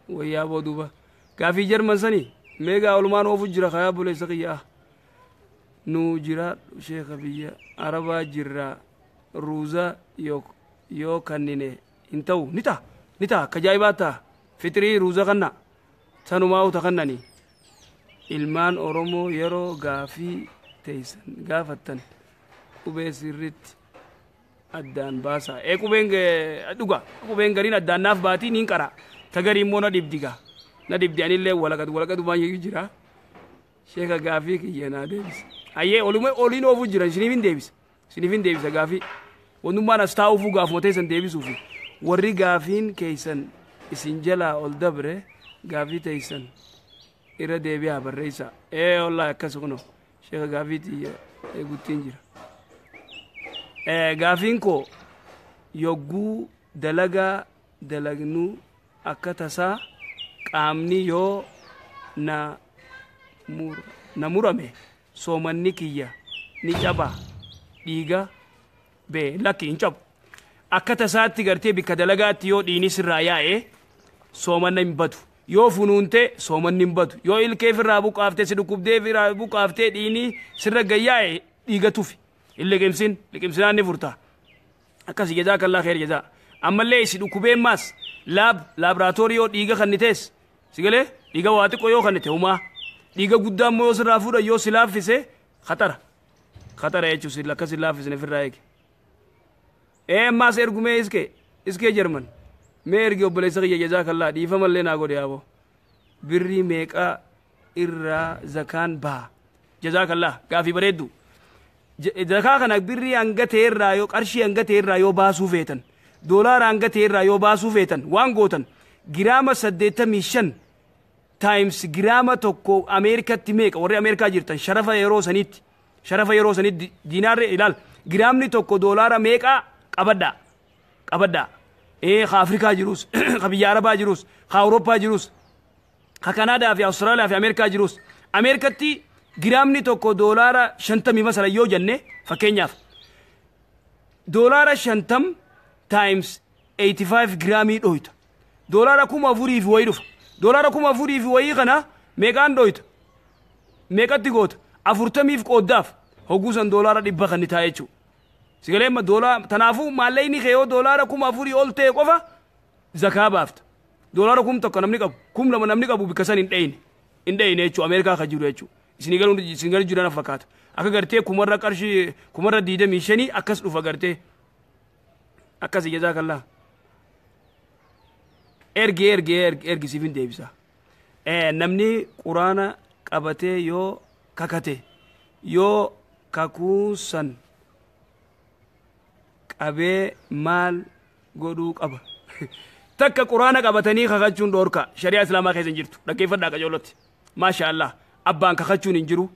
Speaker 1: Wayyaa booduuba. Gaafii Jarman sanii meegaa olumaan oofu jira kayaa buleessa kiyya. Nu jira sheeka biyya Arabaa jirra ruuza yoo kannine hin ta'u ni ta'a ni ta'a akka ajaa'ibaa ta'a fixrii ruuza kanna sanumaa uta kannani. Ilmaan Oromoo yeroo gaafii teessan gaafattan qubee sirriitti addaan baasa. Ee qubeen dhuga qubeen gariin addaan naaf baatii niin qara. Ta garii immoo na dhibdi gaa. Na dhibdi anillee walaqatu walaqatu baay'ee jira. Sheeka gaafii kiyya naa deebisa. Hayyee oluma oliin oofuu jiran isiniif hin deebisa. Isiniif hin deebisa gaafii. Wannummaan as taa'uufuu gaafuma teessan deebisuufi. Warri gaafiin keessan isin jalaa ol dabre gaafii teessan irra deebi'aa barreessaa. Ee wallaahi akkas kunoo sheeka gaafii tiyya eeguttiin jira. Gaafiin koo yogguu dalagaa dalagnuu akka tasaa qaamni yoo na murame soomanni kiyya ni caba dhiiga bee lakki hin cabu. Akka tasaatti gartee bikka dalagaatti yoo dhiini sirraa yaa'e soomanna hin badu. Yoo funuunte soomanni hin badu. Yoo ilkee firraa buqqaaftee si dhukkubdee firraa buqqaaftee dhiini sirra gayyaa'e dhiiga tufi. Hin liqimsin liqimsinaan ni furta. Akkasi jazaakallaa kheer jazaa. Ammallee si dhukkubeen maas laaboraatoorii yoo dhiiga kannitees si galee dhiiga waa xiqqoo yoo kannite humaa dhiiga guddaa immoo yoo sirraa fuudhan yoo si laaffise khatara. Khatara jechuun si akkas hin laaffisne firraa eege. Ee ammaas ergumee iskee Jarman. Mee ergi obboleessa kiyya jazaakallaa dhiifamallee naa godhe yaaboo. Birrii meeqa irraa zakaan baha. Jazaakallaa gaafii bareeddu. Zakaa kana birrii hanga ta'e irraa yoo qarshii hanga ta'e irraa yoo baasuu feetan doolaara hanga ta'e irraa yoo baasuu feetan waan gootan giraama 85 times giraama tokko Ameerikatti meeqa warri Ameerikaa jirtan sharafa yeroo saniitti sharafa yeroo saniitti diinaarri ilaal giraamni tokko doolaara meeqa qabaddaa qabaddaa. Ka Afrikaa jirus ka biyya Arabaa jirus ka Awurooppaa jirus ka Kanaadaa fi Awustiraaliyaa fi Ameerikaa jirus Ameerikatti giraamni tokko doolaara 50 masala yoo jenne fakkeenyaaf doolaara 50 times 85 giraamii dhoyta. Doolaara 4,000 fi wayii dhufa. Doolaara 4,000 fi wayii kana meeqaan dhoyta? Meeqatti goota? 40 qooddaaf hogguusan doolaara 100 kan ta'a jechuudha. Sigalee amma doolaara tanaafuu maallaqni kee yoo doolaara 4,000 ol ta'e qofa zakaa baafta. Doolaara 1,000 namni qabu 2,000 namni qabu bikka san hin dheyne. Hin dheyne jechuudha Ameerikaa kan jiru jechuudha. Isin galuun isin galu jiran fakkaata. Akka gartee kumarra qarshii kumarra 25 akkas dhufa gartee. Akkas jazaakallaa. Ergi ergi ergi ergi siif hin deebisa. Namni quraana qabatee yoo kakate yoo kakuusan qabee maal godhuu qaba? Takka quraana qabatanii kakachuun dhoorka, shari'aa islaamaa keessa hin jirtu. Dhaggeeffadhaa qajeellotti. Maasha Allah, abbaan kakachuun hin jiru,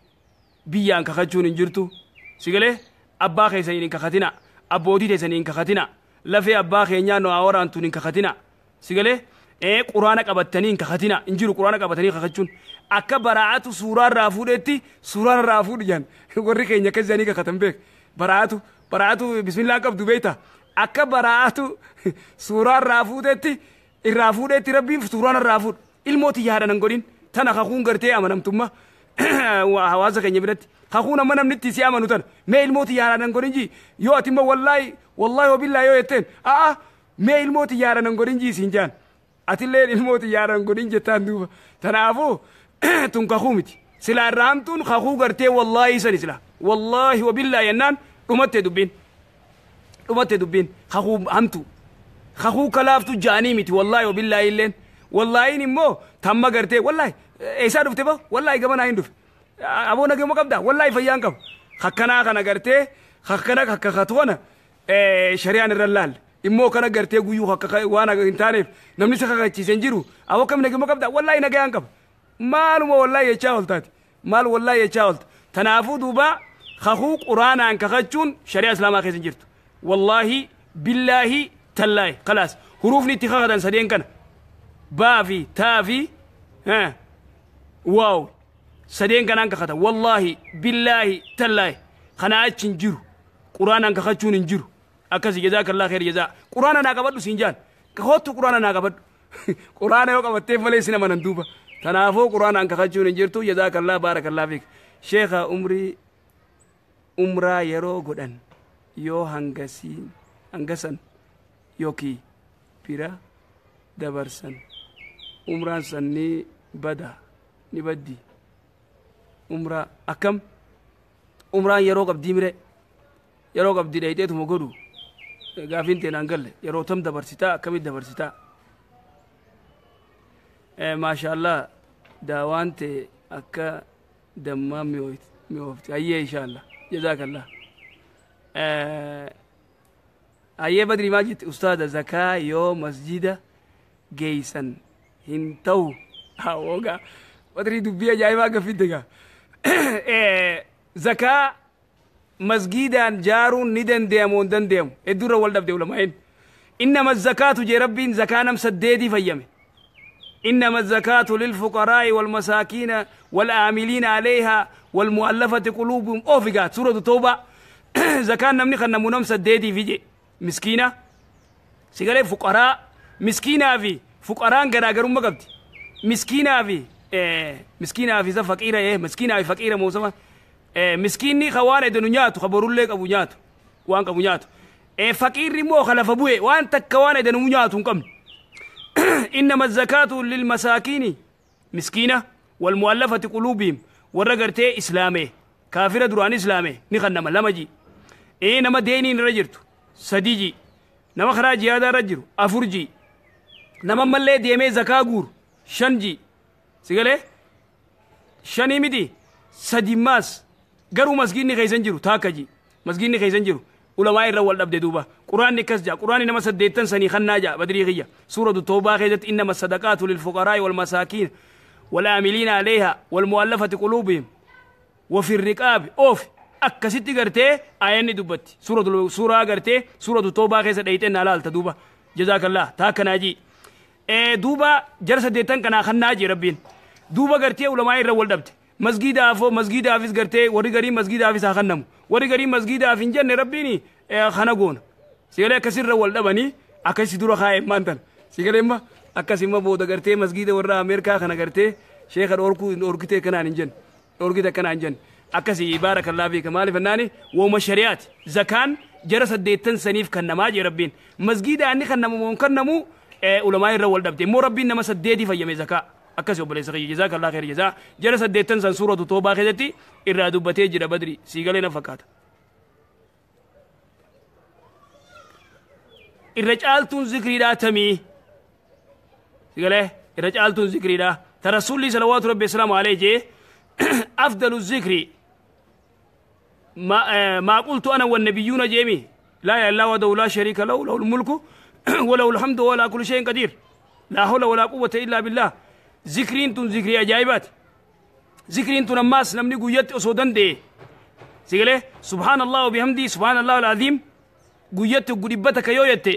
Speaker 1: biyyaan kakachuun hin jirtu. Sigalee abbaa keessaniin hin kakatina, abbootii teessaniin hin kakatina, lafee abbaa keenyaa nu haa waraantuun hin kakatina. Sigalee quraana qabatanii hin kakatina, hin jiru quraana qabatanii kakachuun. Akka baraa'atu suuraa irraa fuudhetti suuraan irraa fuudhu jedhan warri keenya akkas jedhanii kakatan beek. Baraa'atu bismillaan qabdu beekta. Akka baraa'atu suuraa irraa fuudhetti irraa fuudhetti rabbiin suuraan irraa fuudhu. Ilmooti yaada nan godhin tana kakuun gartee amanamtummaa hawaasa keenya biratti. Kakuun amma namni itti si amanu tana mee ilmooti yaada nan godhin jii yoo ati immoo wallaahi wallaahi wabillaa yoo jetteen a'a mee ilmooti yaada nan godhin jii siin jaan. Atillee ilmooti yaada nan godhin jettaan duuba. Tanaafuu tun kakuu miti. Silaa irraa hamtuun kakuu gartee wallaahi sani sila. Wallaahi wabillaa jennaan dhumatte dubbiin. Dhumatte dubbiin kakuu hamtu. Kakuu kalaaftu ja'anii miti wallaahi wabillaahi illeen. Wallaahiin immoo tamma gartee wallaahi eessaa dhufte ba wallaahi gamanaa hin dhufe. Aboo nageenya qabdaa wallaahi fayyaan qabu. Hakkanaa kana gartee hakkana hakkakatu kana shari'aan irra laalle. Immoo kana gartee guyyuu akka waan hin taaneef namni si kakachiise hin jiru. Aboo akkami nageenya qabdaa wallaahi nagayaan qaba. Maaluma wallaahi jechaa ooltaati. Maal wallaahi jechaa oolta. Tanaafuu duuba kakuu quraanaan kakachuun shari'aa islaamaa keessa hin jirtu. Wallaahi billaahi tallaahi khalaas huruufni itti kakatan sadeen kana. Baa fi taa fi waaw sadeen kanaan kakata. Wallaahi billaahi tallaahi kanaa achi hin jiru. Quraanaan kakachuun hin jiru. Akkasi jazaakallah kheer jazaa. Quraana naa qabadhu siin jaan. Kottu quraana naa qabadhu. Quraana yoo qabatteef malee sin amanan duuba. Tanaafuu quraanaan kakachuun hin jirtu. Jazaakallah baarakallah fiik. Sheekha umrii umraa yeroo godhan yoo hangasan yookiin bira dabarsan umraan san ni bada ni baddi. Umraa akkam umraan yeroo qabdii mire yeroo qabdii dhayxeetuma godhu gaafiin teenaan galle yeroo tam dabarsitaa akkamitti dabarsitaa. Maashaallah daawaan ta'e akka dammaa mi'oofti. Hayyee inshaallah jazaakallah. Hayyee badrii maal jette ustaada zakaa yoo masjida geeysan hin ta'u. Hawoogaa badrii dubbii ajaa'ibaa gaffidde gaa. Zakaa masgidaan jaaruun ni dandeeyamu hin dandeeyamu hedduurra wal dhabde ulamaa'in. Innama zakaatu jee rabbiin zakaa nam saddeetii fayyame. إنما الزكاة للفقراء والمساكين والعاملين عليها والمؤلفة قلوبهم. أوفقات سورة التوبة. زكاة نمني خلنا منام سديدي في مسكينة سيقالي فقراء مسكينة في فقراء غراغرون مقبتي مسكينة في مسكينة في فقيرة مسكينة في فقيرة موسما مسكيني خوان دنياتو خبروا لك أبو نياتو وان أبو نياتو فقير مو خلف أبوه وان تكوان دنياتو كم. إنما الزكاة للمساكين مسكينة والمؤلفة قلوبهم والرجرتي إسلامي كافرة دران إسلامي نخنما لمجي إيه نما ديني رجرتو سديجي نما خراج هذا رجرو أفرجي نما ملي ديمي زكاة غور شنجي سيقالي شني مدي سديماس غرو مسجيني خيزنجرو تاكجي مسجيني خيزنجرو علماء الرول أبدا دوبا قرآن نكس جا قرآن إنما سديتن سني خنا جا بدري غيا سورة التوبة خيزت إنما الصدقات للفقراء والمساكين والعاملين عليها والمؤلفة قلوبهم وفي الرقاب أوف أكست قرتي آيان دبت سورة سورة قرتي سورة التوبة خيزت أيتن على تدوبا جزاك الله تاك ناجي دوبا جرس ديتن كنا خنا جي ربين دوبا قرتي علماء الرول أبدا مسجد أفو مسجد أفيس قرتي وري غري مسجد أفيس خنمو وري غري مسجد أفين جن ربيني خنقون سيقولي كسر رول دبني أكسي دورا خايف مانتن سيقولي ما أكسي ما بودا قرتي مسجد ورا أمريكا خنا قرتي شيخ الأوركو أوركتي كنا نجن أوركتي كنا نجن أكسي بارك الله فيك مالي فناني ومشاريات زكان جرس ديتن سنيف كنماجي ربين مسجد أني خنمو كنمو علماء الرول دبتي مو ربين نما سديتي فيمي زكاة أكسي وبلي سخي جزاك الله خير جزاء جرس ديتن سن سورة توبة خدتي إرادو بتيجي بدري سيقولي نفكات الرجال ذكري لا تمي سيقولي الرجال ذكري لا ترسولي صلوات ربي السلام عليه جي أفضل الذكر ما قلت أنا والنبيون جيمي لا إله إلا هو لا شريك له له الملك وله الحمد ولا كل شيء قدير لا حول ولا قوة إلا بالله. Zikriin tun zikrii ajaa'ibaati. Zikriin tun ammaas namni guyyatti osoo danda'e sigalee subhaanallah wa bihamdii subhaanallah al-aziim guyyatti 100 yoo jette,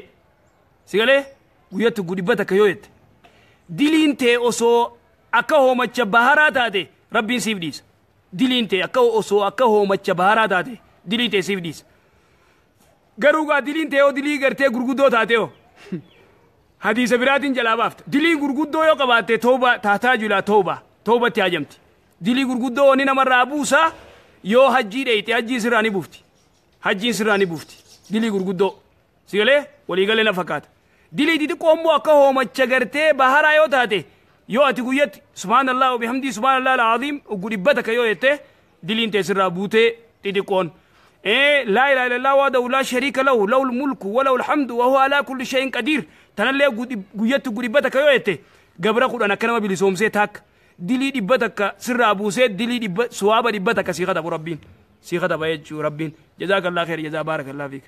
Speaker 1: sigalee guyyatti 100 yoo jette, diliin tee osoo akka hoomacha baharaa taate Rabbiin siif dhiisa. Diliin tee akka osoo akka hoomacha baharaa taate dilii tee siif dhiisa. Garuu gaa diliin tee yoo dilii gartee gurguddoo taate yoo hadiisa biraatiin jalaa baafta. Dilii gurguddoo yoo qabaatte tooba taataa jula tooba toobatti hajamti. Dilii gurguddoo wanni namarraa buusaa yoo hajjii dheeyte hajjii sirraa ni buufti. Hajjiin sirraa ni buufti. Dilii gurguddoo. Sigalee waliigalee na fakkaata. Dilii xixiqqoo immoo akka hoomacha gartee baharaa yoo taate yoo ati guyyatti subhaanallah wa bihamdii subhaanallah al-aziim 100 yoo jette diliin tee sirraa buutee xixiqqoon. لا إله إلا الله وحده لا شريك له له الملك وله الحمد وهو على كل شيء قدير. تنالي guyyatti 100 yoo jette gabra 10 akka nama bilisoomsee taakka dilii 100 sirraa buusee dilii dhibba suwaaba 100 sii katabu Rabbiin sii kataba jechuu Rabbiin. Jazaakallah khair jazaa baarakallah fiik.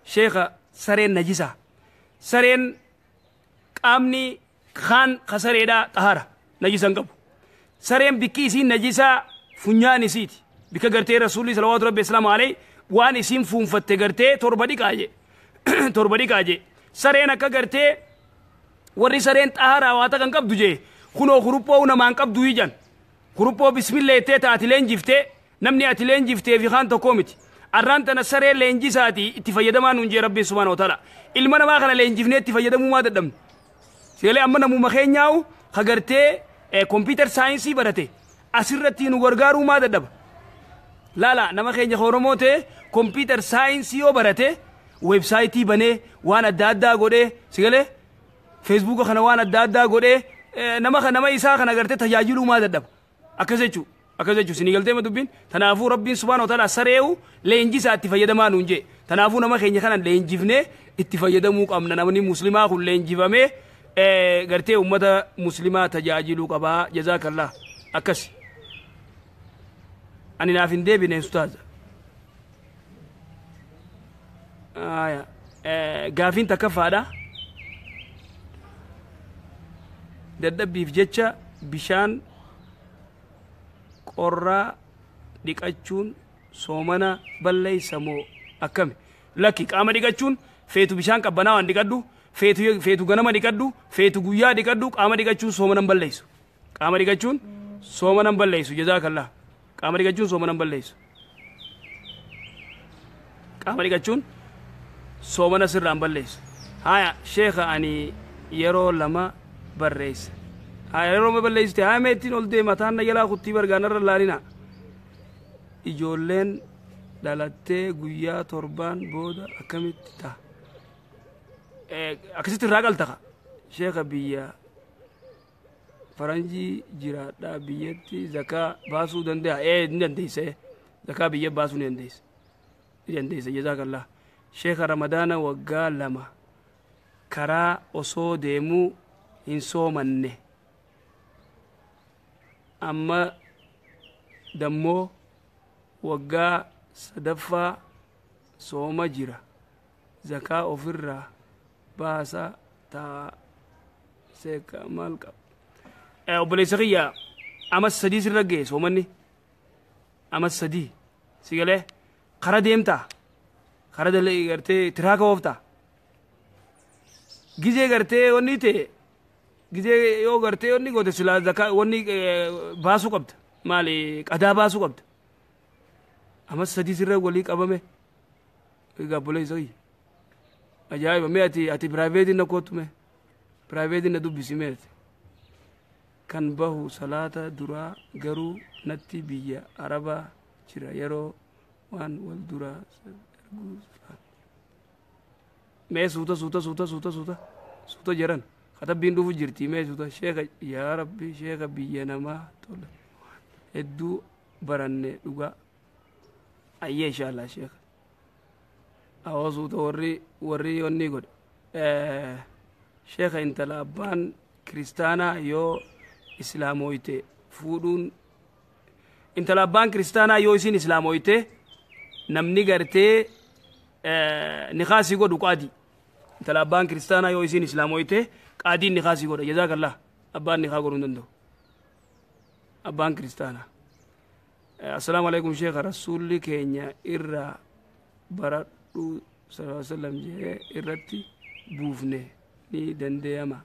Speaker 1: Sheekha, sareen najisa? Sareen qaamni kaan ka sareedhaa xahara, najisa hin qabu. Sareen bikki isiin najisaa funyaan isiiti. Bikka gartee Rasuulli salawaatu Rabbi islaamu alayhi waan isiin fuunfatte gartee 7 dhiqaa jee, 7 dhiqaa jee. Sareen akka gartee warri sareen xaharaa waa takkan qabdu jee kunoo kuruphoo namaan qabdu ijan kuruphoo bismillah jettee taati leenjiftee namni ati leenjiftee fi kaan tokkoo miti. Arraan tana saree leenjisaati itti fayyadamaa nuun jee Rabbiin subhaanahu wa ta'ala. Ilma namaa kana leenjifnee itti fayyadamuu maa dadhabne? Seelee amma namuma keenyaa'u ka gartee computer science barate asirratti nu gargaaruu maa dadhaba? Laala, nama keenya Oromoo ta'e computer science yoo barate website banee waan adda addaa godhee, sigalee Facebook kana waan adda addaa godhee nama kana nama isaa kana gartee tajaajiluu maa dadhaba? Akkas jechuu, akkas jechuu, sinii galtee dubbiin. Tanaafuu Rabbiin subhaanahu wa ta'ala sareewu leenjisaa itti fayyadamaa nuun jee. Tanaafuu nama keenya kana leenjifnee itti fayyadamuu qabna. Namni muslimaa kun leenjifamee gartee ummata muslimaa tajaajiluu qabaa. Jazaakallah. Akkas ani naaf hin deebine ustaaza. Gaafiin takkaffaadha. Dadhabbiif jecha bishaan qorraa dhiqachuun soomana balleeysa moo akkami? Lakki, qaama dhiqachuun feetu bishaan qabbanaawaan dhiqadhu, feetu ganama dhiqadhu, feetu guyyaa dhiqadhu, qaama dhiqachuun soomana hin balleessu. Qaama dhiqachuun soomana hin balleessu. Jazaakallah. Qaama dhiqachuun soomana hin balleessu. Qaama dhiqachuun soomana sirraa hin balleessu. Haya sheekha, ani yeroo 2 barreessa. Haya, yeroo 2 balleessite. Haya, meettiin ol deema taan na jalaa kuttii bargaanarra laalina. Ijoolleen dhalattee guyyaa 7n booda akkamitti ta'a? Akkasitti irraa qaltaqa. Sheekha, biyya faranjii jiraadhaa, biyyatti zakaa baasuu danda'a? Ee, ni dandeessa. Zakaa biyya baasuu ni dandeessa, ni dandeessa. Jazaakallah. Sheekha, Ramadaana waggaa 2 karaa osoo deemuu hin soomanne, amma dammoo waggaa sadaffaa sooma jira, zakaa ofirraa baasa taa seeka maal qaba? Obboleessa kiyya, ama 3 sirra ga'e soomanni, ama 3 si galee kara deemtaa kara dalee gartee tiraaka ooftaa gizee gartee wanni ta'e gizee yoo gartee wanni goote silaa zakaa wanni baasuu qabda, maali, qadaa baasuu qabda. Ama 3 sirra walii qabame. Egaa obboleessa kiyya, ajaa'iba. Mee ati private na kootu, mee private na dubbisi. Mee ati kan bahu salaata duraa garuu natti biyya Arabaa jira, yeroo waan wal duraa erguu. Mee suuta suuta suuta suuta suuta suuta jedhan katabbiin dhufu jirti. Mee suuta. Sheeka, yaa Rabbi, sheeka, biyya namaa tola hedduu baranne dhugaa. Ayyee, inshallah sheeka. Awwa, suuta, warri wanni godhe. Sheeka, intala abbaan kiristaanaa yoo islaamoyte fuudhuun, intala abbaan kiristaanaa yoo isin islaamoyte namni gartee nikaasii godhu qaadi. Intala abbaan kiristaanaa yoo isiin islaamoyte qaadiin nikaa sii godha. Jazaakallah. Abbaan nikaa godhuu hin danda'u. Abbaan kiristaanaa. Assalaamu alaikum sheekha, rasuulli keenya irraa baradhu sallallahu alaihi wasallam jedhee irratti buufne ni danda'ama.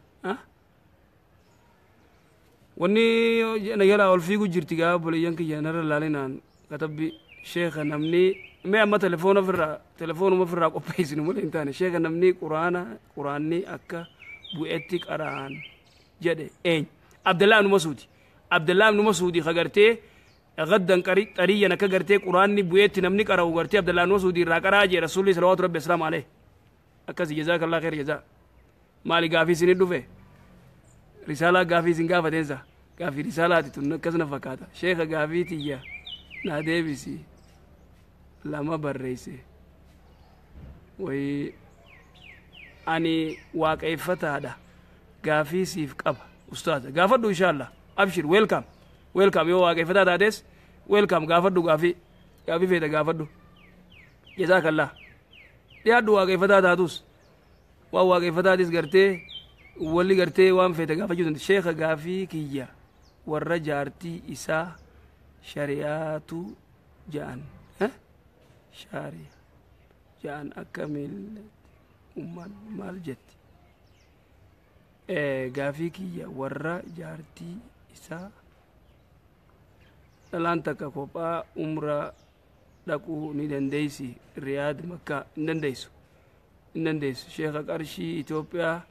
Speaker 1: Wanni na jalaa ol fiigu jirti gaa obboleeyyan kiyya, narra laalinaan katabbi. Sheekha, namni mee amma telefoona ofirraa, telefoonuma ofirraa qopheessinu malee hin taane. Sheekha, namni quraana quraanni akka bu'etti qara'an jedhe eenyu? Abdallaa ibnu Masuudi. Abdallaa ibnu Masuudi ka gartee gaddan xariyyan akka gartee quraanni bu'eetti namni qara'u gartee Abdallaa ibnu Masuudi irraa qaraa jee rasuulli salawaatu rabbi asalaamu alayhi. Akkasi, jazaakallah kheer jazaa. Maali, gaafii isinii dhufe? Risaalaa gaafii isin gaafateensa gaafii risaalaati tun akkas na fakkaata. Sheeka, gaafii tiyya naa deebisi, lama barreesse wayi. Ani waaqeeffataadha, gaafii siif qaba ustaaza. Gaafadhu inshallah, abshir, welcome, welcome. Yoo waaqeeffataa taates welcome, gaafadhu gaafii, gaafii feete gaafadhu. Jazaakallah, dhiyaadhu. Waaqeeffataa taatus waan waaqeeffataatis gartee walli gartee waan feete gaafachuu dandeessa. Sheeka, gaafii kiyya, warra jaartii isaa shari'aatu ja'an, shaari'a ja'an akka miillatti umman maal jetti? Gaafii kiyya, warra jaartii isaa dhalaan takka kophaa umraa dhaquu ni dandeeysi? Riyaad, Makkaa hin dandeeysu, hin dandeessu. Sheeka, qarshii Itoophiyaa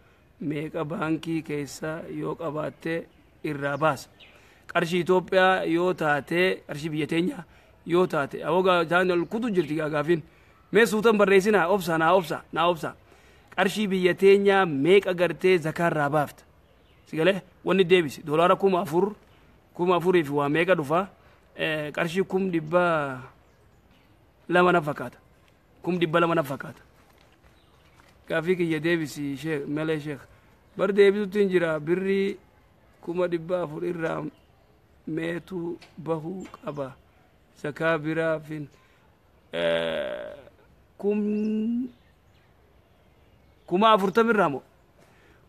Speaker 1: meeqa baankii keessa yoo qabaatte irraa baasa? Qarshii Itoophiyaa yoo taate, qarshii biyya teenya yoo taate, awogaa isaan ol kutu jirti gaafiin. Mee suutan barreessinaa, obsa naa, obsa naa, obsa. Qarshii biyya teenyaa meeqa gartee zakaa irraa baafta? Sigalee wanni deebisi doolaara 4000, 4000 fi waa meeqa dhufa? Qarshii 200,000 na fakkaata, 200,000 na fakkaata. Gaafii kiyya deebisi sheek malee. Sheek, bar deebisutti hin jira. Birrii 400,000 irraa meetu bahuu qaba zakaa biraa fin? Kum 40,000 irraa moo?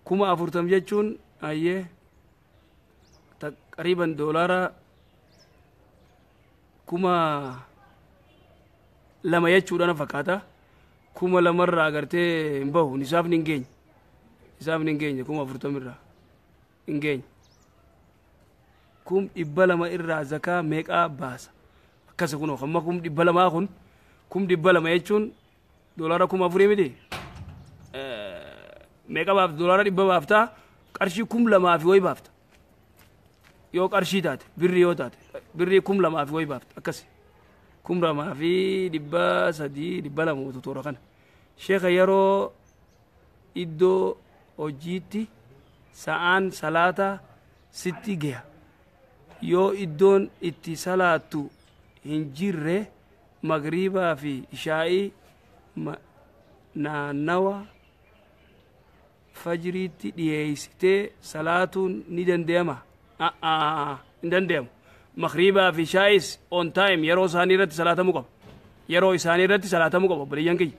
Speaker 1: 40,000 jechuun ayyee taqriiban doolaara 2000 jechuudha na fakkaata. 2000rraa gartee hin bahu, nisaafni hin geenye, nisaafni hin geenye. 40,000 irraa hin geenye. 200,000 irraa zakaa meeqaa baasa? Akkasi kunoo hamma 200,000 kun, 200,000 jechuun doolaara 4000 miti? Meeqa baafta? Doolaara 100 baaftaa, qarshii 2000 fi wayi baafta. Yoo qarshii taate, birrii yoo taate, birrii 2000 fi wayi baafta. Akkasi 2300, 200 toora kana. Sheeka, yeroo iddoo hojiitti sa'aan salaata sitti gaha, yoo iddoon itti salaattu hin jirre magriibaa fi ishaa'ii naannawa fajriitti dhiyeessitee salaatuun ni danda'ama? Hin danda'amu. Magriibaa fi ishaa'is on time, yeroo isaanii irratti salaatamuu qaba, yeroo isaanii irratti salaatamuu qaba. Obboleeyyan kiyya,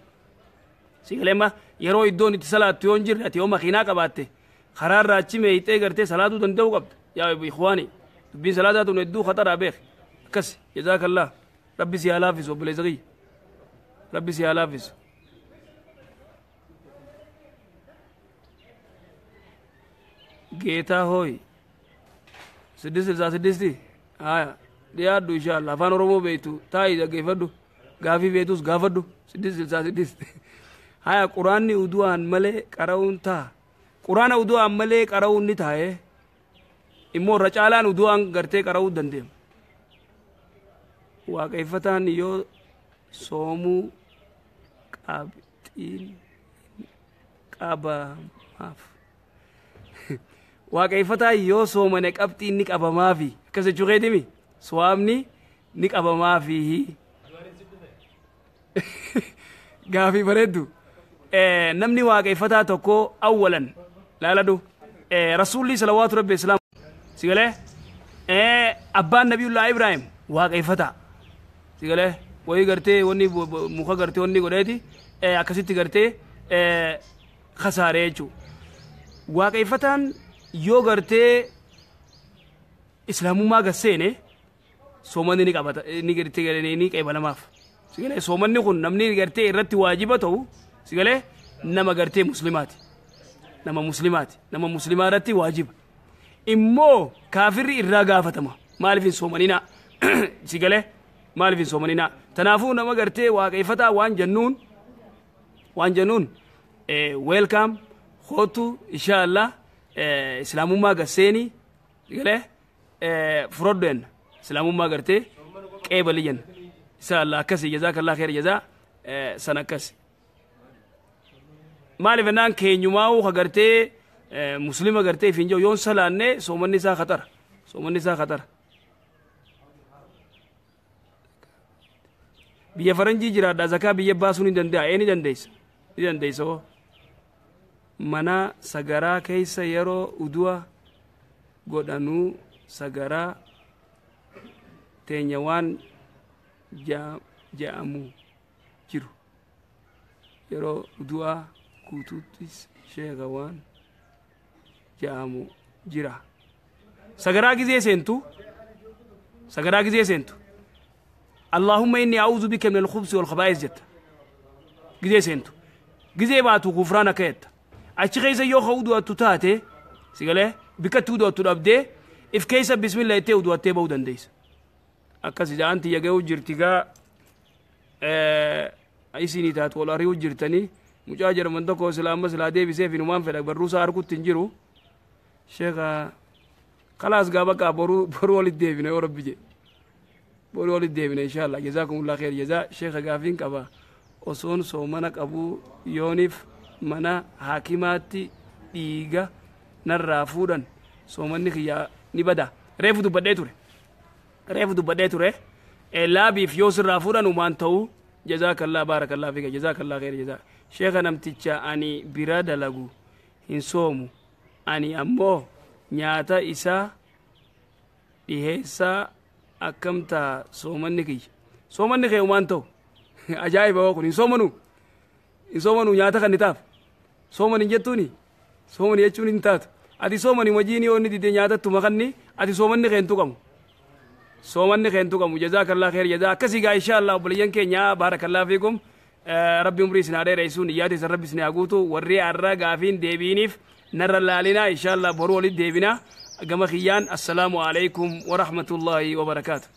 Speaker 1: sigalee yeroo iddoon itti salaattu yoo hin jirre, ati yoo makiinaa qabaatte karaa irraa achi meeyxee gartee salaatuu danda'uu qabda. Yaa ikhwaani, dubbiin salaataa tun hedduu khataraa beek. Akkas, jazaakallah, rabbi si haa laaffisu. Obboleessa kiyya, rabbi si haa laaffisu. Geetaa hooy, 666 haya dhiyaadhu inshaalla. Afaan Oromoo beektu taa'ii dhaggeeffadhu, gaafii beektus gaafadhu. 666 haya. Quraanni udu'aan malee qara'uun ta'a? Quraana udu'aan malee qara'uun ni taa'e. Immoo irra caalaan udu'aan gartee qara'uu dandeema. Waaqeffataan yoo soomuu qabxiin qabamaaf? Waaqeffataan yoo soomane qabxiin ni qabamaafi, akkas jechuu keetimi? Soomni ni qabamaafi. Gaafii bareeddu. Namni waaqeffataa tokko awwalan laaladhu, rasuulli salawaatu rabbi islaam sigalee, abbaan nabiyullaa Ibraahim waaqeffataa sigalee, wayii gartee wanni muka gartee wanni godheeti akkasitti gartee. Khasaaree jechuudha. Waaqeffataan yoo gartee islaamummaa gad seene soomanni ni qabata, ni gartee ni qeebalamaaf. Sigalee soomanni kun namni gartee irratti waajiba ta'u sigalee nama gartee muslimaati. Nama muslimaati. Nama muslimaa irratti waajiba. Immoo kaafirri irraa gaafatama. Maaliif hin soomaninaa? Sigalee maaliif hin soomaninaa? Tanaafuu nama gartee waaqeffataa waan jennuun welcome, kootu, insha Allah islaamummaa gasseeni sigalee fudhadhu jenna. Islaamummaa gartee qeebali jenna. Insha Allah akkasi. Jazaakallah kheer jazaa san akkasi. Maaliif jennaan keenyumaa'uu ka gartee muslima gartee ifiin jiru yoon salaanne soomanni isaa khatara. Soomanni isaa khatara. Biyya faranjii jiraadha, zakaa biyya baasuu ni danda'a? Ee, ni dandeessa. Ni dandeessa hoo. Mana sagaraa keessa yeroo udu'a godhanuu sagaraa teenya waan ja'amu jiru. Yeroo udu'aa guutuuttis sheeka waan ja'amu jira. Sagaraa gizee seentu, sagaraa gizee seentu, "اللهم إني أعوذ بك من الخبث والخبائث" jetta. Gizee seentu. Gizee baatu "غفرانك" jetta. Achi keessa yoo ka udu'attu taate sigalee bikkatti udu'attu dhabdee if keessa bismillah jettee udu'attee bahuu dandeessa. Akkas ijaan tiyya ga'uu jirti gaa isinii taatu wal ari'uu jirtanii mucaa jedhaman tokko silaa amma silaa deebiseef inumaan fedha, barruusaa harkutti hin jiru. Sheeka khalaas gaa bakka boruu boruu walitti deebina yoo rabbi jedhe. Boruu walitti deebina inshallah. Jazaakumullah kheer jazaa. Sheeka, gaafiin qaba. Osoon soomana qabuu yooniif mana haakimaatti dhiiga narraa fuudhan soomanni kiyyaa ni bada? Reefu dubbadhee ture. Reefu dubbadhee ture. Laabiif yoo sirraa fuudhan umaan ta'uu. Jazaakallah, baarakallah fika, jazaakallah kheer jazaa. Sheeka, namticha ani bira dalagu hin soomu. Ani ammoo nyaata isaa dhiheessaa, akkam ta'a soomanni kiyya? Soomanni kee umaan ta'u. Ajaa'iba hoo kun, hin soomanu. Hin soomanu, nyaata kan ni taaf. Soomani jettuuni? Soomani jechuun hin taatu. Ati soomani wajiin yoo inni dide nyaatattuma kanni ati soomanni kee hin tuqamu. Soomanni kee hin tuqamu. Jazaakallah kheer jazaa. Akkasii gaa insha Allah obboleeyyan keenya, baarakallah fiikum. Rabbi umrii isin haa dheeressuun iyyaate isin rabbi isin haa guutu. Warri har'a gaafiin deebiiniif narra laalinaa, insha Allah boruu walitti deebinaa. Gama kiyyaan assalaamu alaikum wa rahmatullahi wa barakaatu.